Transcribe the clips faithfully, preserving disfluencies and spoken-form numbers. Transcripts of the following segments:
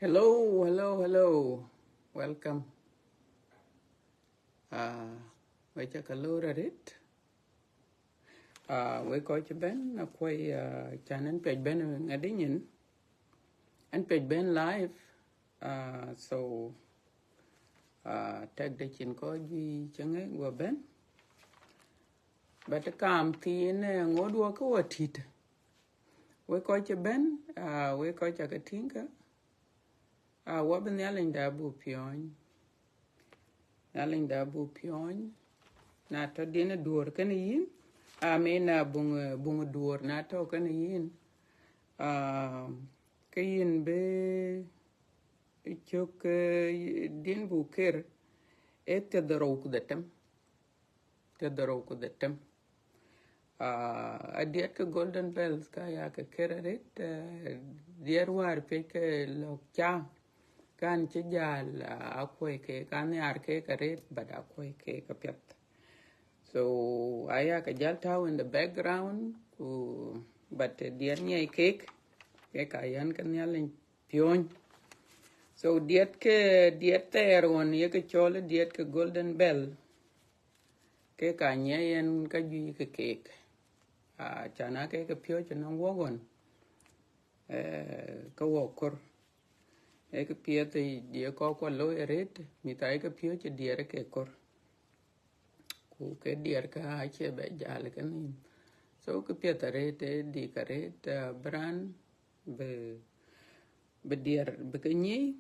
Hello, hello, hello. Welcome. Ah, we ca ke lor arët. Ah, we kɔc cï bɛ̈n, akuɔi, ah, can ɛn piac bɛ̈n ŋadï nyin. Ɛn piac bɛ̈n live. Ah, so, ah, tɛ̈k de cïn kɔc juëc cï ŋic guɔ bɛ̈n. But kaam thiin, eh, ŋot wɔ ke wɔ tït. We kɔc cï bɛ̈n, ah, we kɔc ca ke tïŋ ke. Ah, wɔ bï Nhialicda buk piɔ̈ɔ̈ny. Nhialicda buk piɔ̈ɔ̈ny. Na tɔ̈ din ë duɔ̈ɔ̈r kënë yïn, I mean, ah, buŋ, eh, buŋ duɔ̈ɔ̈r na tɔ̈ kënë yïn. Ah, ke yïn bï cök, eh, din buk ker, ee thiërdhorou ku dhetem. Thiërdhorou ku dhetem. Ah, a diɛt ke Golden Bells ka ya ke ker arët, eh, diɛt wäär piac ke lɔ̈k ca, kan cï jäl, ah, akuɔi keek, ka nhiaar keek arët, but akuɔi keek apiɛth. So, aya ke jäl tääu in the background, ku, but, eh, diɛt nyiɛc keek, keek ka yɛn ke Nhialic piɔ̈ɔ̈ny. So, diɛt ke, diɛt thɛɛr ɣɔn ye ke cɔl diɛt ke Golden Bell. Ke ka nyiɛc ɛn ka juëc ke keek. Ah, can aa ke ke piɔ̈ɔ̈c ënɔŋ wɔ ɣɔn, eh, ke wɔ kor. Ee ke piɛth ye kɔc kuɔ looi arët, mïth aa ye ke piɔ̈ɔ̈c ë diɛt ke kor. Ku ke diɛt ka acie bɛ jäl ke nïïm. So, ke piɛth arët, ee dik arët, ah, bï raan bï, bï diɛt bï ke nyic,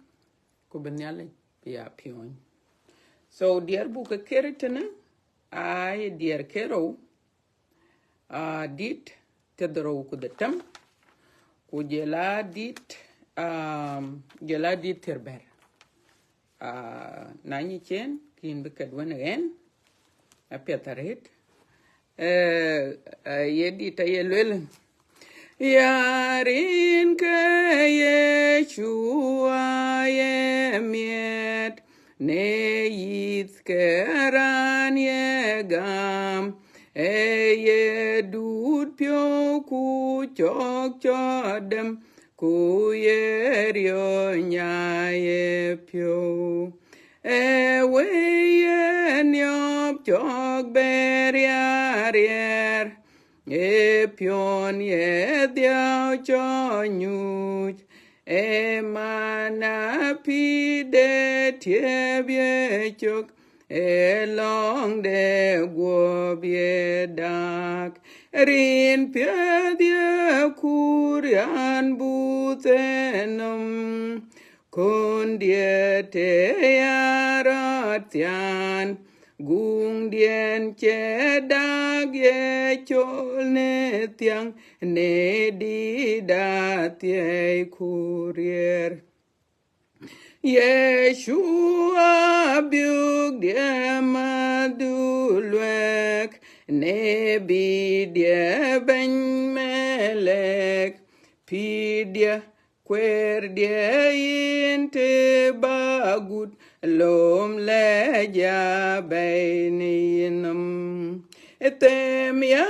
ku bï Nhialic bï ya piɔ̈ɔ̈ny. So, diɛt buk ke ker tënë, aa ye diɛt ke rou, ah, dit thiërdhorou ku dhetem, ku jɔl a dit, ah, jɔl a dit thiërbɛ̈t. Ah, na nyic en, ke yïn bï ket wën ɣɛn, apiɛth arët. Eh, eh, ye dit aye lueel. Ya rin ke Yecu aye miɛt, në yith ke raan ye gam, ee ye duut piɔ̈u ku cɔk cɔk dem, ku ye riɔ̈ɔ̈c nyaai ye piɔ̈u. Ee wëi ye niɔp cɔk bɛ riɛr riɛr, ee piɔ̈n ye dhiau cɔk nyuc, ee mana pïïr de tiëp ye cök, ee lɔŋ de guɔ̈p ye dak, rin piɛth ye kur an buth enɔm. Kɔn diɛt ë ya rɔt thiaan, guŋdiɛn cï dak ye col në thiäŋ, në dït athiɛɛi ku riɛr. Yecu abiöök diɛ madhul wɛɛk, në bï diɛ bɛ̈ny Melek, pïïr diɛ, kueer diɛ yïn të ba gut, lom lɛc ya bɛ̈i në yïnɔm. Them ya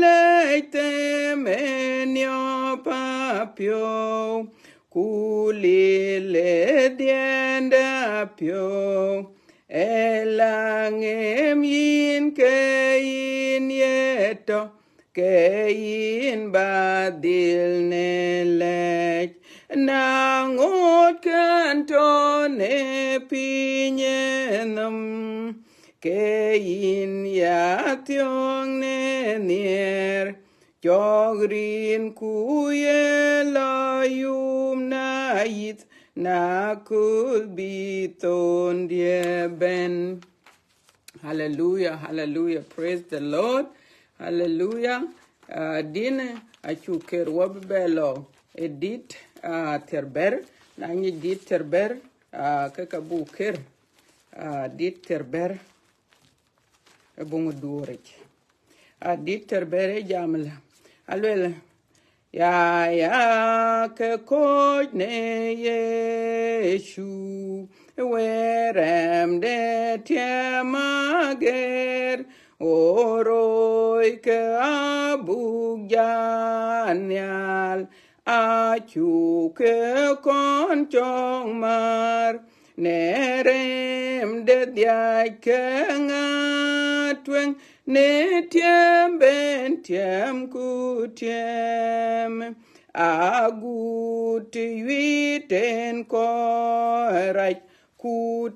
lɛc, them ë niɔp apiɔ̈u, ku lil ë dhiɛnda apiɔ̈u, ë laŋ em yïn ke yïn ye tɔ̈, ke yïn ba dhil në lɛc. Na ŋoot kɛn tɔ̈ në piny enɔm, ke yïn ya thiɔ̈ŋ në nhiɛɛr, cɔk rin ku ye lɔ yum na yith, na kööl bï thondiɛ bɛ̈n. Hallelujah, hallelujah. Praise the Lord. Hallelujah. Ah, din, eh, acuk ker wɔ bï bɛ lɔ, eh, dit, ah, thiërbɛ̈t. Na nyic dit thiërbɛ̈t, ah, ke ka buk ker, ah, dit thiërbɛ̈t. Ë buŋ duɔ̈ɔ̈ric. Adït tɛ̈r bɛ̈ɛ̈r ë jam lä, aluel, ya, ya ke kɔ̈ɔ̈c në Yecu, wëë rɛ̈m de tiɛm agër, ɣo rööc ke abuk jat nhial, Acuk ke kɔn cɔŋ määr, në rem de dhiac ke ŋa tueŋ, në tiɛm ben tiɛm ku tiɛm. Agut të wiɛ̈t en kɔc rac, ku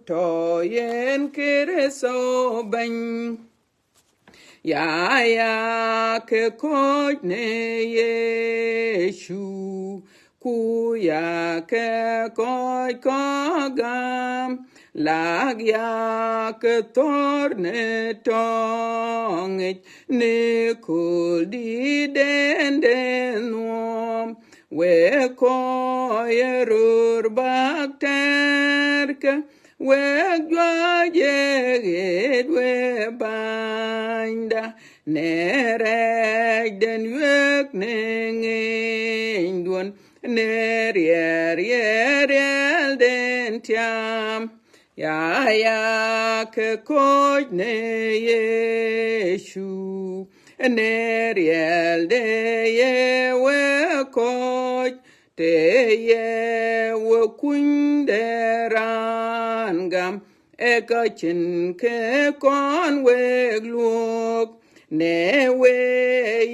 tɔ yen Kërtho Bɛ̈ny. Ya, ya ke kɔc në Yecu, ku ya ke kɔc kɔ̈k gam, lak ya ke thɔ̈r në tɔŋic, në kööl dït den de nuɔɔm. Wek kɔc ë röör bäk tɛ̈rkë, wek juëc ye ɣet we Bänyda, në rɛɛcden wiëk në ŋiɛnyduɔ̈n, në riɛl ye riɛlden tiam. Ya, ya ke kɔc në Yecu, në riɛlde ye we kɔc, të ye we kuny de raan gam, ee ka cïn kë kɔn wek luɔ̈k. Në we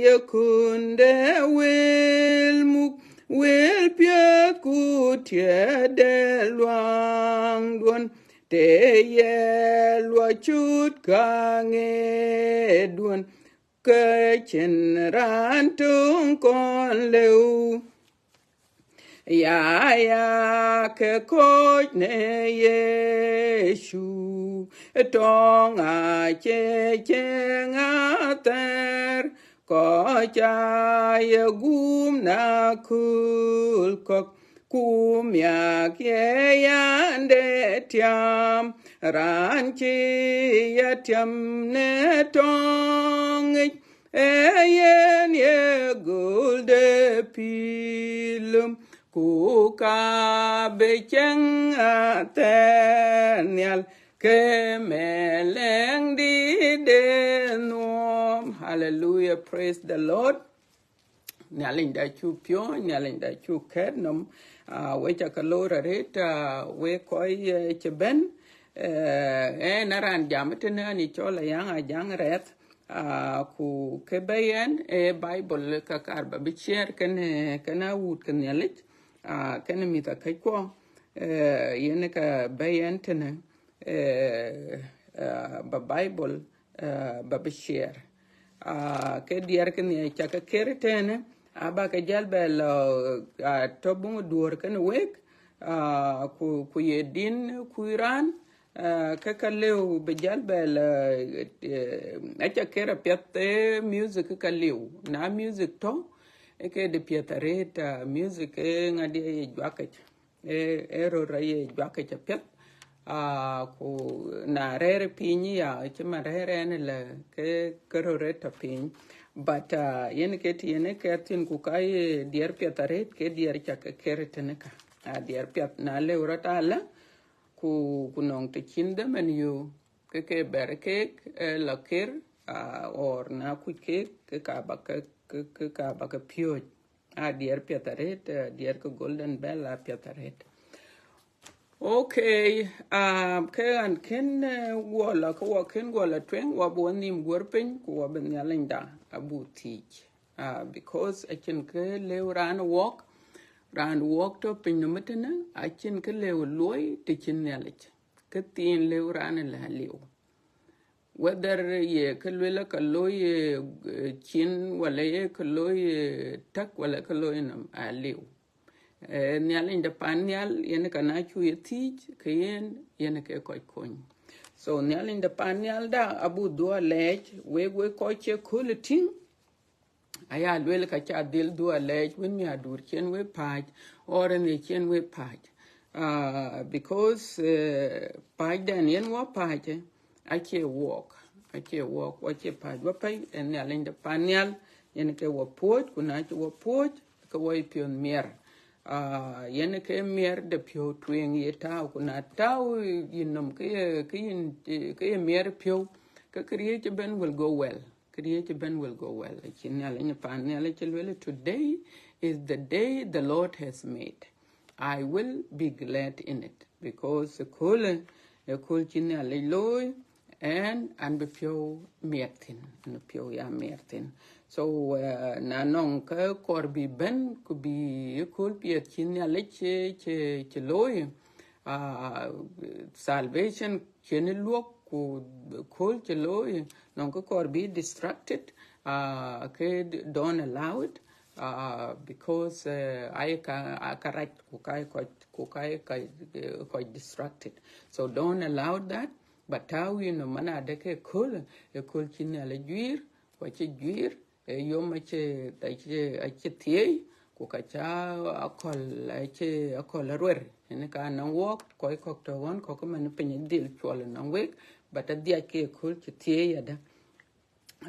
ye kën de wël muk, wël piɛth ku tiɛɛt de luaŋduɔ̈n, të ye luɔi cut ka ŋiɛcduɔ̈n, ke cïn raan töŋ kɔn lëu. Ya, ya ke kɔc në Yecu, tɔŋ acie cieŋ athɛɛr, kɔc aa ye guum në akööl kɔ̈k, ku miäk ye yande tiam. Raan cï ya tiam në tɔŋic, ee yen ye göl de pïïr lom, ku ka bï cieŋ athɛɛr nhial ke mɛlɛŋdït de nuɔɔm. Hallelujah, praise the Lord. Nhialic da cuk piɔ̈ɔ̈ny, Nhialic da cuk kɛ̈t nɔm. Ah, we ca ke lor arëët, ah, we kɔc, eh, cï bɛ̈n. Eh, ɛn a raan jam tënë, ani cɔl Ayaŋ Ajaŋ Rɛth. Ah, ku kë bɛ̈i ɛn, ee Bible ka kaar ba bï share kënë, kënë awut ke Nhialic, ah, kënë mïth akäckuɔ, eh, yen ka bɛ̈i ɛn tënë, eh, ah, ba Bible, eh, ba bï share. Ah, ke diɛɛr ke Nhialic ca ke ker tënë, aba ke jäl bɛ lɔ, ah, tɔ buŋ duɔ̈ɔ̈r kënë wek, ah, ku, ku ye din kuc raan, ah, ke ka lëu bï jäl bɛ lɔ, eh, aca ker apiɛth, eh, music ka lëu. Na music tɔ, ee ke de piɛth arëët, ah, music, eh, ŋadï ye juakic. Ee, ee röt rɔt ye juakic apiɛth. Ah, ku na rɛ̈ɛ̈r piny ya, cï man rɛ̈ɛ̈r ɛn lë, ke, ke röt rɔt tɔ piny. But, ah, yen ke të yen ke thïn, ku ka ye diɛɛr piɛth arëët, ke diɛɛr ca ke ker tënë ka. Ah, diɛɛr piɛth na lëu rɔt alë, ku, ku nɔŋ të cïn dheman yök, ke ke bɛ̈r keek, eh, lɔ ker, ah, or na kuc keek, ke ka ba ke, ke, ke ka ba ke piööc. Ah, diɛɛr piɛth arëët, eh, diɛɛr ke Golden Bell apiɛth arëët. Okay, ah, ke ɣɛn kën, eh, guɔ lɔ, ke wɔ kën guɔ lɔ tueŋ, wɔ bï wɔ nhïïm guɔ̈r piny, ku wɔ bï Nhialicda abuk thiëc. Ah, because acïn kë lëu raan wɔk, raan wɔk tɔ piny nɔm tënë, acïn kë lëu luɔi të cïn Nhialic. Kë thiin lëu raan ë lë aliu. Whether ye kë luel ka looi, eh, cin, wala ye kë looi, eh, täk, wala kë looi nɔm, aliu. Eh, Nhialic de pan nhial, yen ka na cu ye thiëc, ke yen, yen ke kɔc kony. So, Nhialic de pan nhial da, abuk dhuɔ̈k alɛɛc, wek, wek kɔc cï kööl tïŋ, aya luel ka ca dhil dhuɔ̈k alɛɛc, wën miäkduur cïn we pääc, or në cïn we pääc. Ah, because, eh, pääcden yen wɔ pääc, eh, acie wɔk, acie wɔk, wɔ cie pääc wɔ pɛ̈i, ee Nhialic de pan nhial, yen ke wɔ puɔ̈ɔ̈c, ku na cï wɔ puɔ̈ɔ̈c, ke wɔ ye piɔ̈ɔ̈th miɛr. Ah, yen ke miɛr de piɔ̈u tueŋ ye tääu, ku na tääu yïn nɔm ke ye, ke yïn, ke ye miɛr piɔ̈u, ke këriëëc ëbɛ̈n will go well. Këriëëc ëbɛ̈n will go well. Acï Nhialic, pan Nhialic cï lueel, today is the day the Lord has made. I will be glad in it, because ëköölë, ëkööl cï Nhialic looi, and an bï piɔ̈u miɛt thïn, an bï piɔ̈u ya miɛt thïn. So, uh, na nɔŋ kë kɔɔr bï bɛ̈n, ku bï ëkööl piɛth cï Nhialic cï, cï, cï looi, uh, salvation cïn luɔk ku ëkööl cï looi, nɔŋ kë kɔɔr bï distracted, uh, ke don't allow it, uh, because, uh, aye ka, aa ka rac ku ka ye kɔc, ku ka ye ka, eh, kɔc distracted. So don't allow that. But tääu yïn nɔm man adë ke ëkööl, ëkööl cï Nhialic juiir, ku acï juiir, ë yom acï, acï, acï thiëëi, ku ka ca akɔ̈l, acï akɔ̈l aruer. Yen ka nɔŋ wɔɔk, kɔc kɔ̈k tɔ̈ ɣɔn kɔ̈k ëmën piny dhil cuɔl nɔŋ wek, but adhiac ke ëkööl cï thiëëi adë.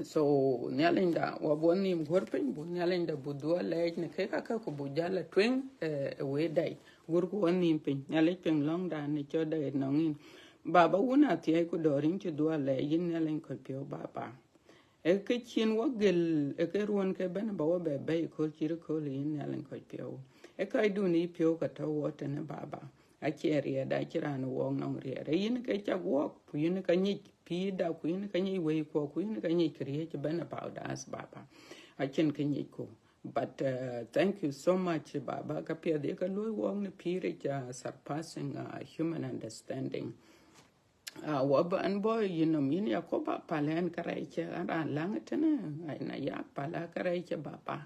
So, Nhialicda, wa bï wa nhïïm guɔ̈r piny, bï Nhialicda bï dhuɔ̈k lɛɛc në kek akë, ku bï jäl a tueŋ, eh, ë wëëtda yic. Guɔ̈rku wa nhïïm piny, Nhialic piŋ lɔ̈ŋda në cɔ̈tda ë nɔŋ yïn. Baba, wun athiɛɛi ku dɔ̈ɔ̈r yïn cï dhuɔ̈k lɛɛc, yïn Nhialic kɔc piɔ̈u, Baba. Ee kë cïn wa gël, ee kë ruɔ̈n ke bɛ̈n ba wa bɛ bɛ̈i ëkööl cït ëkööl, yïn Nhialic kɔc piɔ̈u. Ee kɔcdun yï piɔ̈u ka tɔ̈ wɔ tënë, Baba. Acie riɛɛt, acie raan wɔɔk nɔŋ riɛɛt. Ee yïn ke cak wɔɔk, ku yïn ka nyic pïïrda, ku yïn ka nyic wëikuɔ, ku yïn ka nyic këriëëc ëbɛ̈n about us, Baba. Acïn kë nyicku. But, uh, thank you so much, Baba. Ka piɛth ye ka luɔ̈i wɔɔk në pïïric, uh, surpassing, uh, human understanding. Ah, wa bɛ̈n bɔ̈ yïn nɔm, yïn Yakoba, päl ɣɛn kärɛc cï ɣɛn raan läŋ ëtënë, ɣɛn aya päl ɣɛn kärɛc cï, Baba.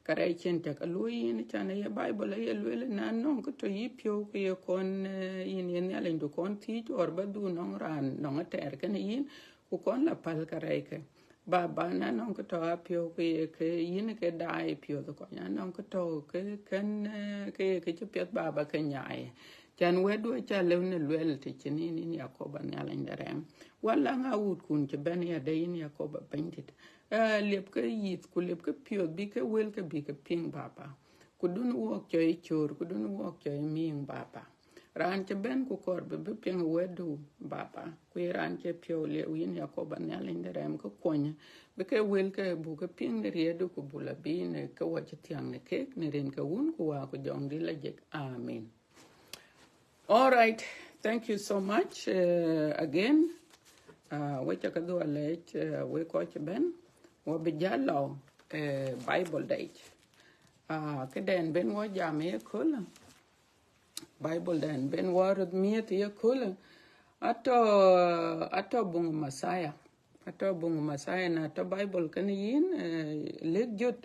Kärɛc cïn tɛ̈ ka luɔ̈i yïn, can aye Bible aye lueel, na nɔŋ kë tɔ̈ yï piɔ̈u, ku ye kɔn, eh, yïn ye Nhialicdu kɔn thiëëc, or ba dhuk nɔŋ raan nɔŋ atɛɛr kenë yïn, ku kɔn la päl kärɛckë. Baba, na nɔŋ kë tɔ̈ apiɔ̈u, ku ye kë yïn ke daai piɔ̈th kɔc, na nɔŋ kë tɔ̈ ke kën, eh, ke ye kë cï piɛth, Baba, ke nyaai. Can wɛ̈tdu aca lëu në lueel të cïn yïn, yïn Yakoba Nhialic de rɛm. Wa läŋ awuutkun cï bɛ̈n yadë, yïn Yakoba Bɛ̈nydït. Eh, liepkë yith, ku liepkë piɔ̈th, bï ke wëlkë bï ke piŋ, Baba. Ku dun wɔɔk cɔl ë cöör, ku dun wɔɔk cɔl ë miŋ, Baba. Raan cï bɛ̈n ku kɔɔr bï bï piŋ wɛ̈tdu, Baba. Ku ye raan cï piɔ̈u liu, yïn Yakoba Nhialic de rɛm, ke kuɔnyë, bï ke wëlkë buk ke piŋ në riɛldu, ku buk la bï në kë wa cï thiäŋ në keek, në rin ke Wun ku Wät ku Jɔŋdït Lajik. Amen. All right. Thank you so much, uh, again. Uh, wek ca ke dhuɔ̈k lɛɛc, uh, wek kɔc cï bɛ̈n, wa bï jäl lɔ, uh, Bible da yic. Uh, këden bï wa jam ëköölë, Bible den bï wa röt miëth ëköölë, atɔ̈, atɔ̈ buŋ Mathayo. Atɔ̈ buŋ Mathayo, na tɔ̈ Bible kenë yïn, eh, lëk jɔt,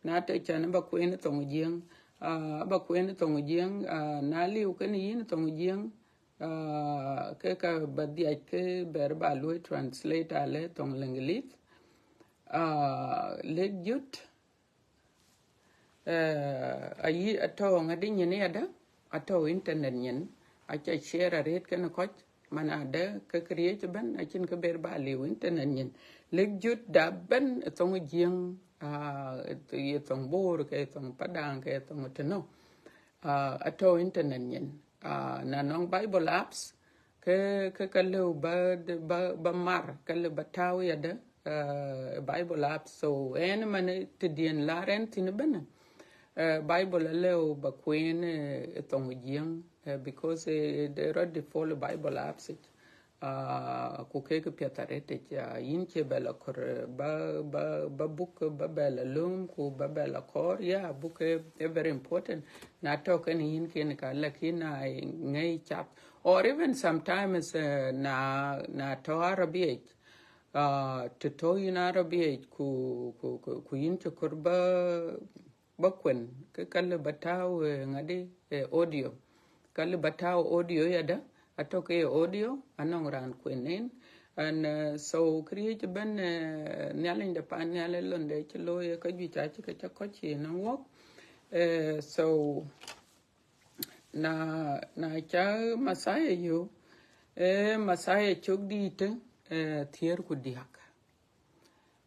na tɔ̈, can ba kueen thoŋ Jiëŋ, ah, ba kueen thoŋ Jiëŋ, ah, na liu kenë yïn thoŋ Jiëŋ, ah, ke ka ba dhiac ke bɛr ba luɔ̈i translate alë thoŋ Lëŋlïth. Ah, lëk jɔt, eh, ayï atɔ̈ ŋadï nyin yadë, atɔ̈ internet nyin, aca share arëët kenë kɔc, man adë ke këriëëc ëbɛ̈n, acïn kë bɛr ba liu internet nyin. Lëk jɔt da bɛ̈n ë thoŋ Jiëŋ, ah, ye thoŋ Bor, ke thoŋ Padaŋ, ke thoŋ tënɔ. Ah, atɔ̈ internet nyin. Ah, na nɔŋ Bible apps, ke, ke ka lëu ba, ba, ba mar, ka lëu ba tääu yadë, eh, Bible app. So, ɣɛn man tëdiɛ̈n la rɛn thïn ëbɛ̈n, eh, Bible alëu ba kueen, eh, thoŋ Jiëŋ, eh, because, eh, the rot default Bible apps yic. Ah, ku kek piɛth arëët yic, ah, yïn cie bɛ la kɔɔr, eh, ba, ba, ba buk, ba bɛ la lööm, ku ba bɛ la kɔɔr, ya, buk, eh, eh, very important. Na tɔ̈ kenë yïn kën ka, lakin na ŋɛi cath. Or even sometimes, eh, na, na tɔ̈ Arabic, ah, të tɔ̈ yïn Arabic ku, ku, ku, ku yïn cï kɔɔr ba, ba kuen, ke ka lëu ba tääu, eh, ŋadï, eh, audio. Ka lëu ba tääu audio yadë, atɔ̈ ke audio, anɔŋ raan kuen en. And, eh, so, këriëëc ëbɛ̈n, eh, Nhialic de pan nhial ë londe cï looi, ka juëc acï ke ca kɔc cï nɔŋ wɔk. Eh, so, na, na ca Mathayo yök, eh, Mathayo cök dïït, eh, thiëër ku diäk.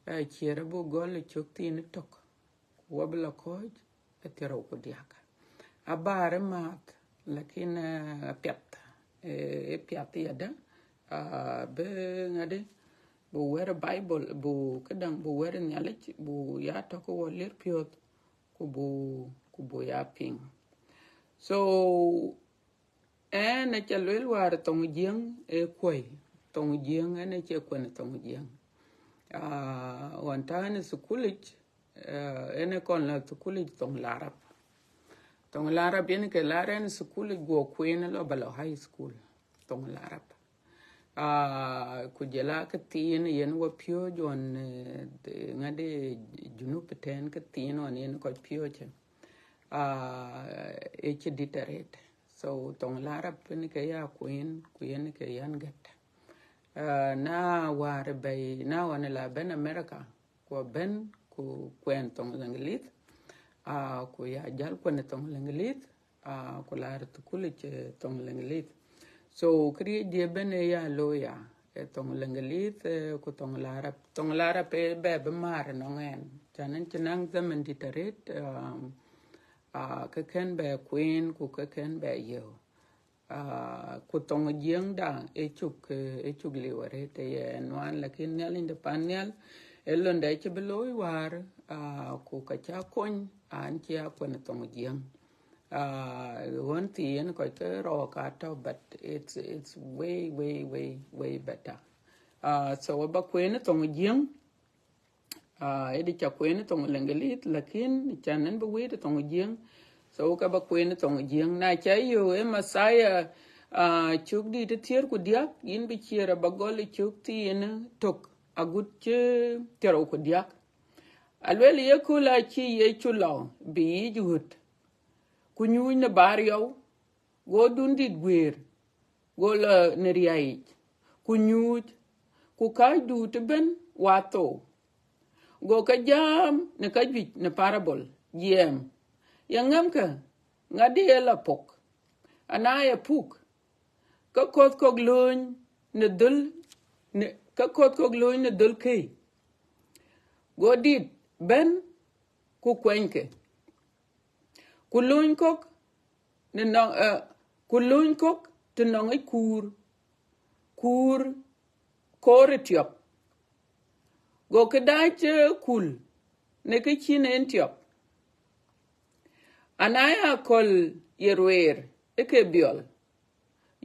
Eh, ciɛɛr abuk gɔl ë cök thiin ë tök, ku wa bï la kɔ̈ɔ̈c ë thiërrou ku diäk. Abäär ë määth, lakin, eh, apiɛth, eh, ë piath yadë, ah, bï ŋadï, bï wɛ̈t ë Bible, bï këdäŋ, bï wɛ̈t ë Nhialic, bï ya tɔ̈ ke wa lir piɔ̈th, ku buk, ku buk ya piŋ. So, ɛn aca lueel wäär thoŋ Jiëŋ ë kuɔi, thoŋ Jiëŋ, ɛn acie kuen thoŋ Jiëŋ. Ah, ɣɔn tɔ̈ ɛn thukul yic, eh, ɛn ë kɔn lɔ thukul yic thoŋ Larab. Thoŋ Larab yen ke lar ɛn thukul yic guɔ kuen lɔ ba lɔ high school, thoŋ Larab. Ah, ku jɔl a kë thiin yen wɔ piööc ɣɔn, eh, de, ŋadï Junub tɛ̈n kë thiin ɣɔn yen kɔc piööc. Ah, ë cï dït arëët. So, thoŋ Larab yen ke ya kuen, ku yen ke yan gɛ̈t. Ah, na wäär bɛ̈i, na ɣɔn la bɛ̈n America, ku bɛ̈n ku kuen thoŋ Leŋlith, ah, ku ya jäl kuen thoŋ Leŋlith, ah, ku lar thukul yic, eh, thoŋ Leŋlith. So, këriëëc diɛ̈ ëbën ë ya looi ya, eh, thoŋ Leŋlith, eh, ku thoŋ Larab. Thoŋ Larab ë bɛ bï määr ënɔŋ ɛn. Can ɛn cï naŋ zaman dït arëët, um, ah, kë kën bɛ kuen, ku kë kën bɛ yök. Ah, ku thoŋ Jiëŋda ë cuk, eh, ë cuk liu arëët ë ye nuan, lakin Nhialic de pan nhial, ë lon dɛ cï bï looi wäär, ah, ku ka ca kony, an cï a kuen thoŋ Jiëŋ. Ah, ɣɔn thiin kɔc ke rɔɔk atɔ̈, but it's, it's way, way, way, way better. Ah, so aba kuen thoŋ Jiëŋ, ah, ëdï ca kuen thoŋ Leŋlith, lakin can ɛn bï wëët thoŋ Jiëŋ, so ka ba kuen thoŋ Jiëŋ. Na ca yök ë Mathayo, ah, cök dït ë thiëër ku diäk, yïn bï ciëër aba gɔl ë cök thiin tök agut cï thiërrou ku diäk. Alueel, ye kööl acï Yecu lɔ bï yic ɣöt, ku nyuuc në bäär yɔu, go dun dït guëër, go lɔ në riäi yic, ku nyuuc, ku kääc duut ëbën wa thou. Go ke jam në kajuëc në parable, jiɛɛm, ye ŋɛmkë, ŋadï ë la pok? Ana ye puk, ke koth kɔ̈k lööny në dhöl, në, ke koth kɔ̈k lööny në dhöl këi. Go dït bɛ̈n ku kuɛnykë. Ku lööny kɔ̈k në nɔŋ, eh, ku lööny kɔ̈k të nɔŋ yic kuur, kuur koor ë tiɔp. Go kë dac, eh, kul në kë cïn en tiɔp. Ana ya akɔ̈l ye rueer ë ke biɔl,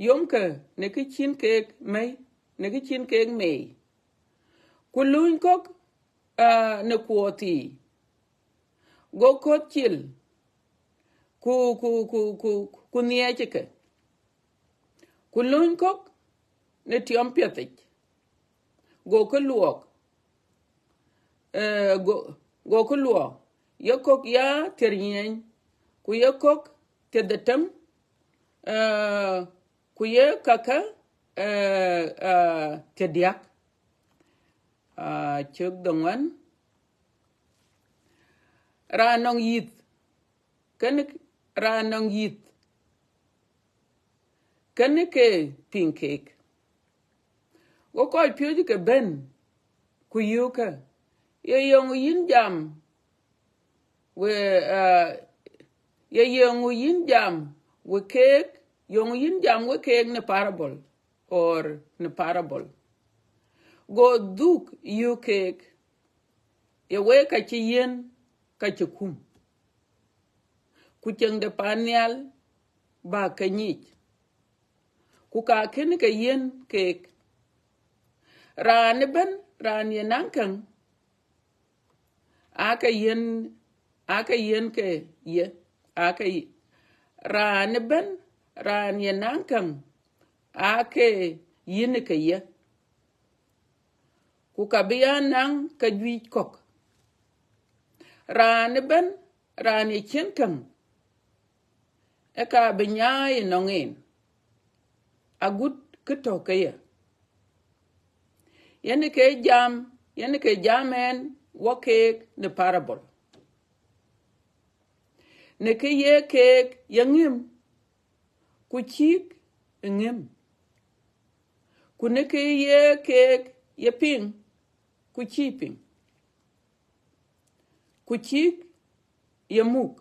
yomkë në kë cïn keek mɛ̈i, në kë cïn keek meei. Ku lööny kɔ̈k, ah, në kuɔɔth thii, go koth cil, ku, ku, ku, ku, ku nhiɛɛckë. Ku lööny kɔ̈k në tiɔm piɛthic, go ke luɔk, eh, go, go ke luɔk, ye kɔ̈k ya thiëër nyiɛɛny, ku ye kɔ̈k thiërdhetem, eh, ku ye kakë, eh, eh, thiërdiäk. Ah, cök dhoŋuan. Raan nɔŋ yith, kënë, raan nɔŋ yith, kënë ke piŋ keek. Go kɔc piööc ke bɛ̈n, ku yöökkë, ye yeŋö yïn jam we, ah, ye yeŋö yïn jam we keek, yeŋö yïn jam we keek në parable, or në parable? Go dhuk yöök keek, ye wek ka cï yiën ka cï kum, ku ciɛɛŋ de pan nhial bäk ke nyic, ku ka kën ke yiën keek. Raan ëbɛ̈n, raan ye naŋ käŋ, aake yiën, aake yiën ke ye, aake yi-, raan ëbɛ̈n, raan ye naŋ käŋ, aake yiën ke ye, ku ka bï ya naŋ ka juëc kɔ̈k. Raan ëbɛ̈n, raan ye ciën käŋ, ë ka bï nyaai ënɔŋ en, agut kë tɔ̈ ke ye. Yen ke jam, yen ke jam ɛn wɔ keek në parable. Në kë ye keek ye ŋëm, ku cïk ë ŋëm. Ku në kë ye keek ye piŋ, ku cïï piŋ. Ku cïk ye muk.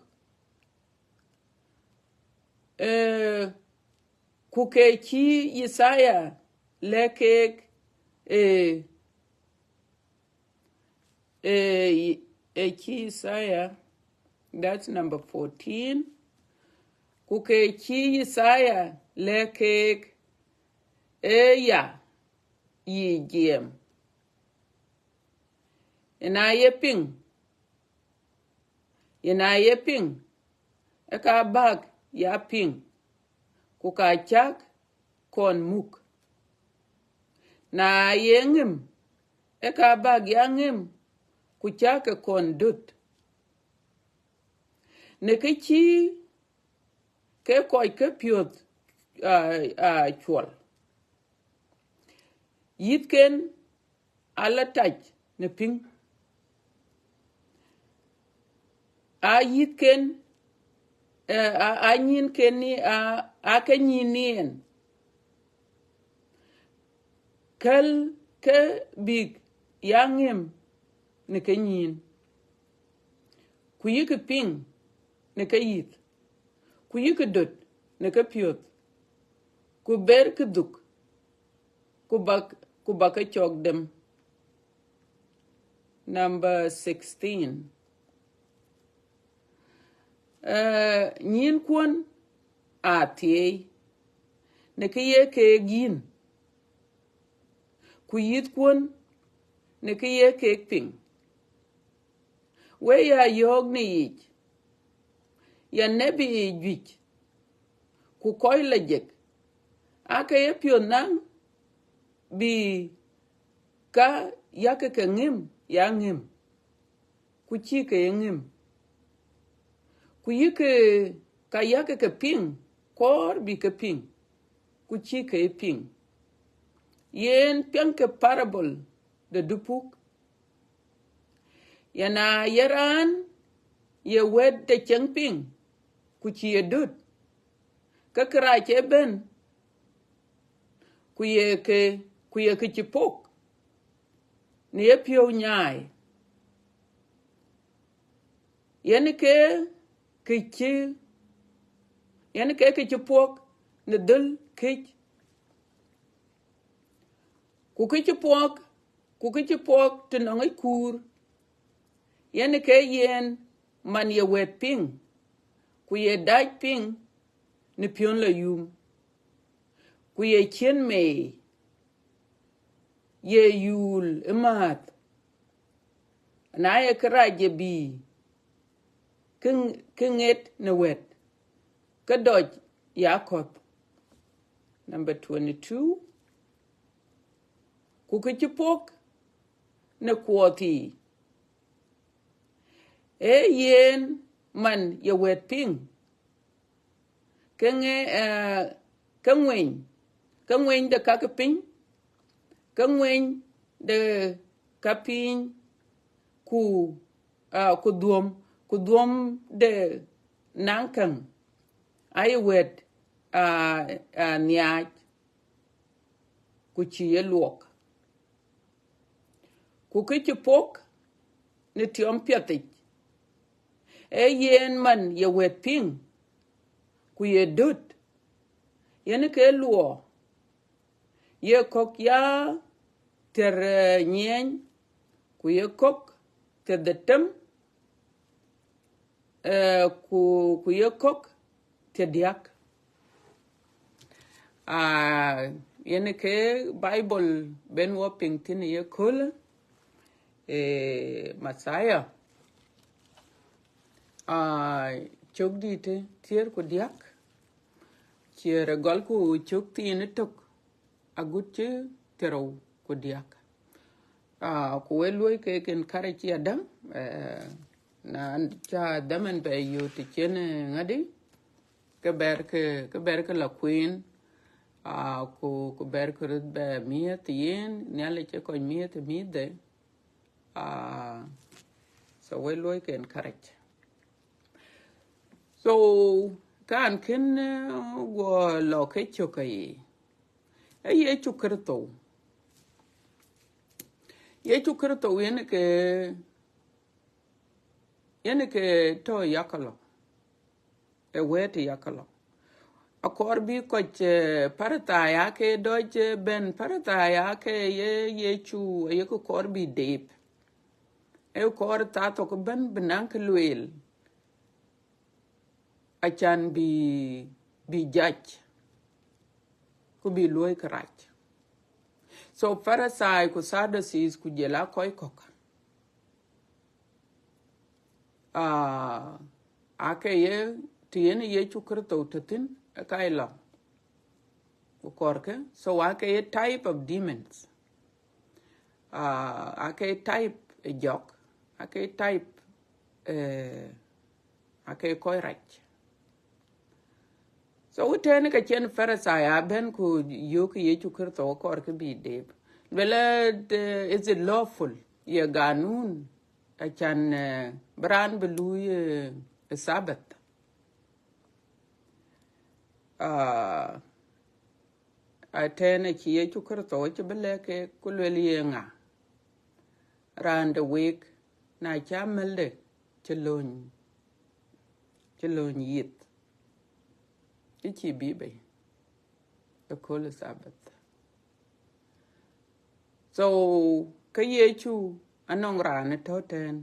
Eh, ku ke cï Yithaya lɛ̈k keek, eh, eh, eh, cï Yithaya, That's number fourteen. Ku ke cï Yithaya lɛ̈k keek, ee ya yic jiɛɛm. Yen aye piŋ, yen aye piŋ, ee ka bäk ya piŋ, ku ka cäk kɔn muk. Na ye ŋëm, ee ka bäk ya ŋëm, ku cäk ke kɔn döt. Në kë cï ke kɔc ke piɔ̈th, aa, aa, cuɔl. Yïthken ala tac në piŋ. Aa yïthken, ee, aa, aa nyïnken ni, aa, aa ke nyïn ni en. Kɛ̈l ke bïk ya ŋëm në ke nyïn. Ku yïk piŋ në ke yïth. Ku yïk döt në ke piɔ̈th. Ku ber kë dhuk. Ku bak, ku bak ke cɔk dem. Number sixteen. Ee, nyïnkuɔn aa thieei në kë ye keek yïn, ku yïthkuɔn në kë ye keek piŋ. We ya yɔ̈ɔ̈k në yic, ya nebi juëc, ku kɔc lajik, aake ye piɔ̈th naŋ bï ka yak ke ŋëm ya ŋëm, ku cïï ke ye ŋëm. Ku yïk ka yak ke piŋ, kɔɔr bï ke piŋ, ku cïï ke ye piŋ. Yen piɛŋkë parable de dupuk. Yen a ye raan ye wɛ̈t de cieŋ piŋ, ku cïï ye döt, ke kërac ë bɛ̈n, ku ye ke, ku ye kë cï pok në ye piɔ̈u nyaai. Yen ke kë cï, yen ke kë cï pok në dhöl këc. Ku kë cï pok, ku kë cï pok të nɔŋ yic kuur, yen ke yen man ye wɛ̈t piŋ, ku ye dac piŋ në piɔ̈n la yum, ku ye ciën mei, ye yuul ë määth. Na ye kërac ye bï, kë, kë ŋet në wɛ̈t, ke dɔc ya kɔ̈th. Number twenty-two. Ku kë cï pok në kuɔɔth yiic, ee yen man ye wɛ̈t piŋ, ke ŋe, ee, ke ŋueny, ke ŋueny de ka ke piny, ke ŋueny de ka piny, ku, aa, ku dhuɔ̈m, ku dhuɔ̈m de naŋ käŋ, aye wɛ̈t, aa, aa, nhiaac, ku cïï ye luɔk. Ku kë cï pok në tiɔm piɛthic, ee yen man ye wɛ̈t piŋ, ku ye döt, yen ke luɔk, ye kɔ̈k ya thiër, ee, nyiɛɛny, ku ye kɔ̈k thiër dhetem, ee, ku, ku ye kɔ̈k thiër diäk. Aa, yen ke Bible ben wɔ piŋ thïn ye köölë, ee, Mathayo, aa, cök dït thiër ku diäk, ciɛɛr ë gɔl ku cök thiin ë tök, agut cï thiërou ku diäk. Aa, ku we luɔi ke ken kare cï adäŋ, ee, na ca dhaman bɛ yöt të cien, ee, ŋadi, ke bɛr ke, ke bɛr ke la kueen, aa, ku, ku bɛr ke röt bɛ miëth yen, Nhialic ë kɔc miëth ë miëthde, aa, so we luɔi ke encourage. So, kan kën, ee, guɔ lɔ ke cök aye, ee Yecu Kërtho. Yecu Kërtho yen ke, yen ke tɔ̈ yakë lɔ, ë wɛ̈t yakë lɔ. Akɔɔr bï kɔc, ee, Parathai aake dɔc, ee, bɛ̈n, Parathai aake ye Yecu, ayek kɔɔr bï deep. Ee kɔɔr thaa thok ëbɛ̈n bï naŋ kë lueel. acan bï, bï judge, ku bï luɔ̈i kërac. So Pharisee ku Sadducees ku jɔl a kɔc kɔ̈k, ah, aake ye, të yen Yecu Kërtho tɔ̈ thïn, ë ka ye lɔ ku kɔɔrkë. So aake ye type of demons. Ah, aake type ë jɔk, aake type, eh, aake kɔc rac. So witënë ke cïn Pharisee abɛ̈n ku yöök Yecu Kërtho kɔɔrkë bï deep. Luel, eh, is it lawful, ye ganun, acan, eh, bï raan bï luui, eh, Sabbath? Ah, atënë acï Yecu Kërtho acï bï lɛ̈k ke ku luel, ye ŋa raan de week, na cï amälde cï lööny, cï lööny yith, cï cïï bï bei ëkööl ë Sabbath? So ke Yecu anɔŋ raan ë tɔ̈ tɛ̈ɛ̈n,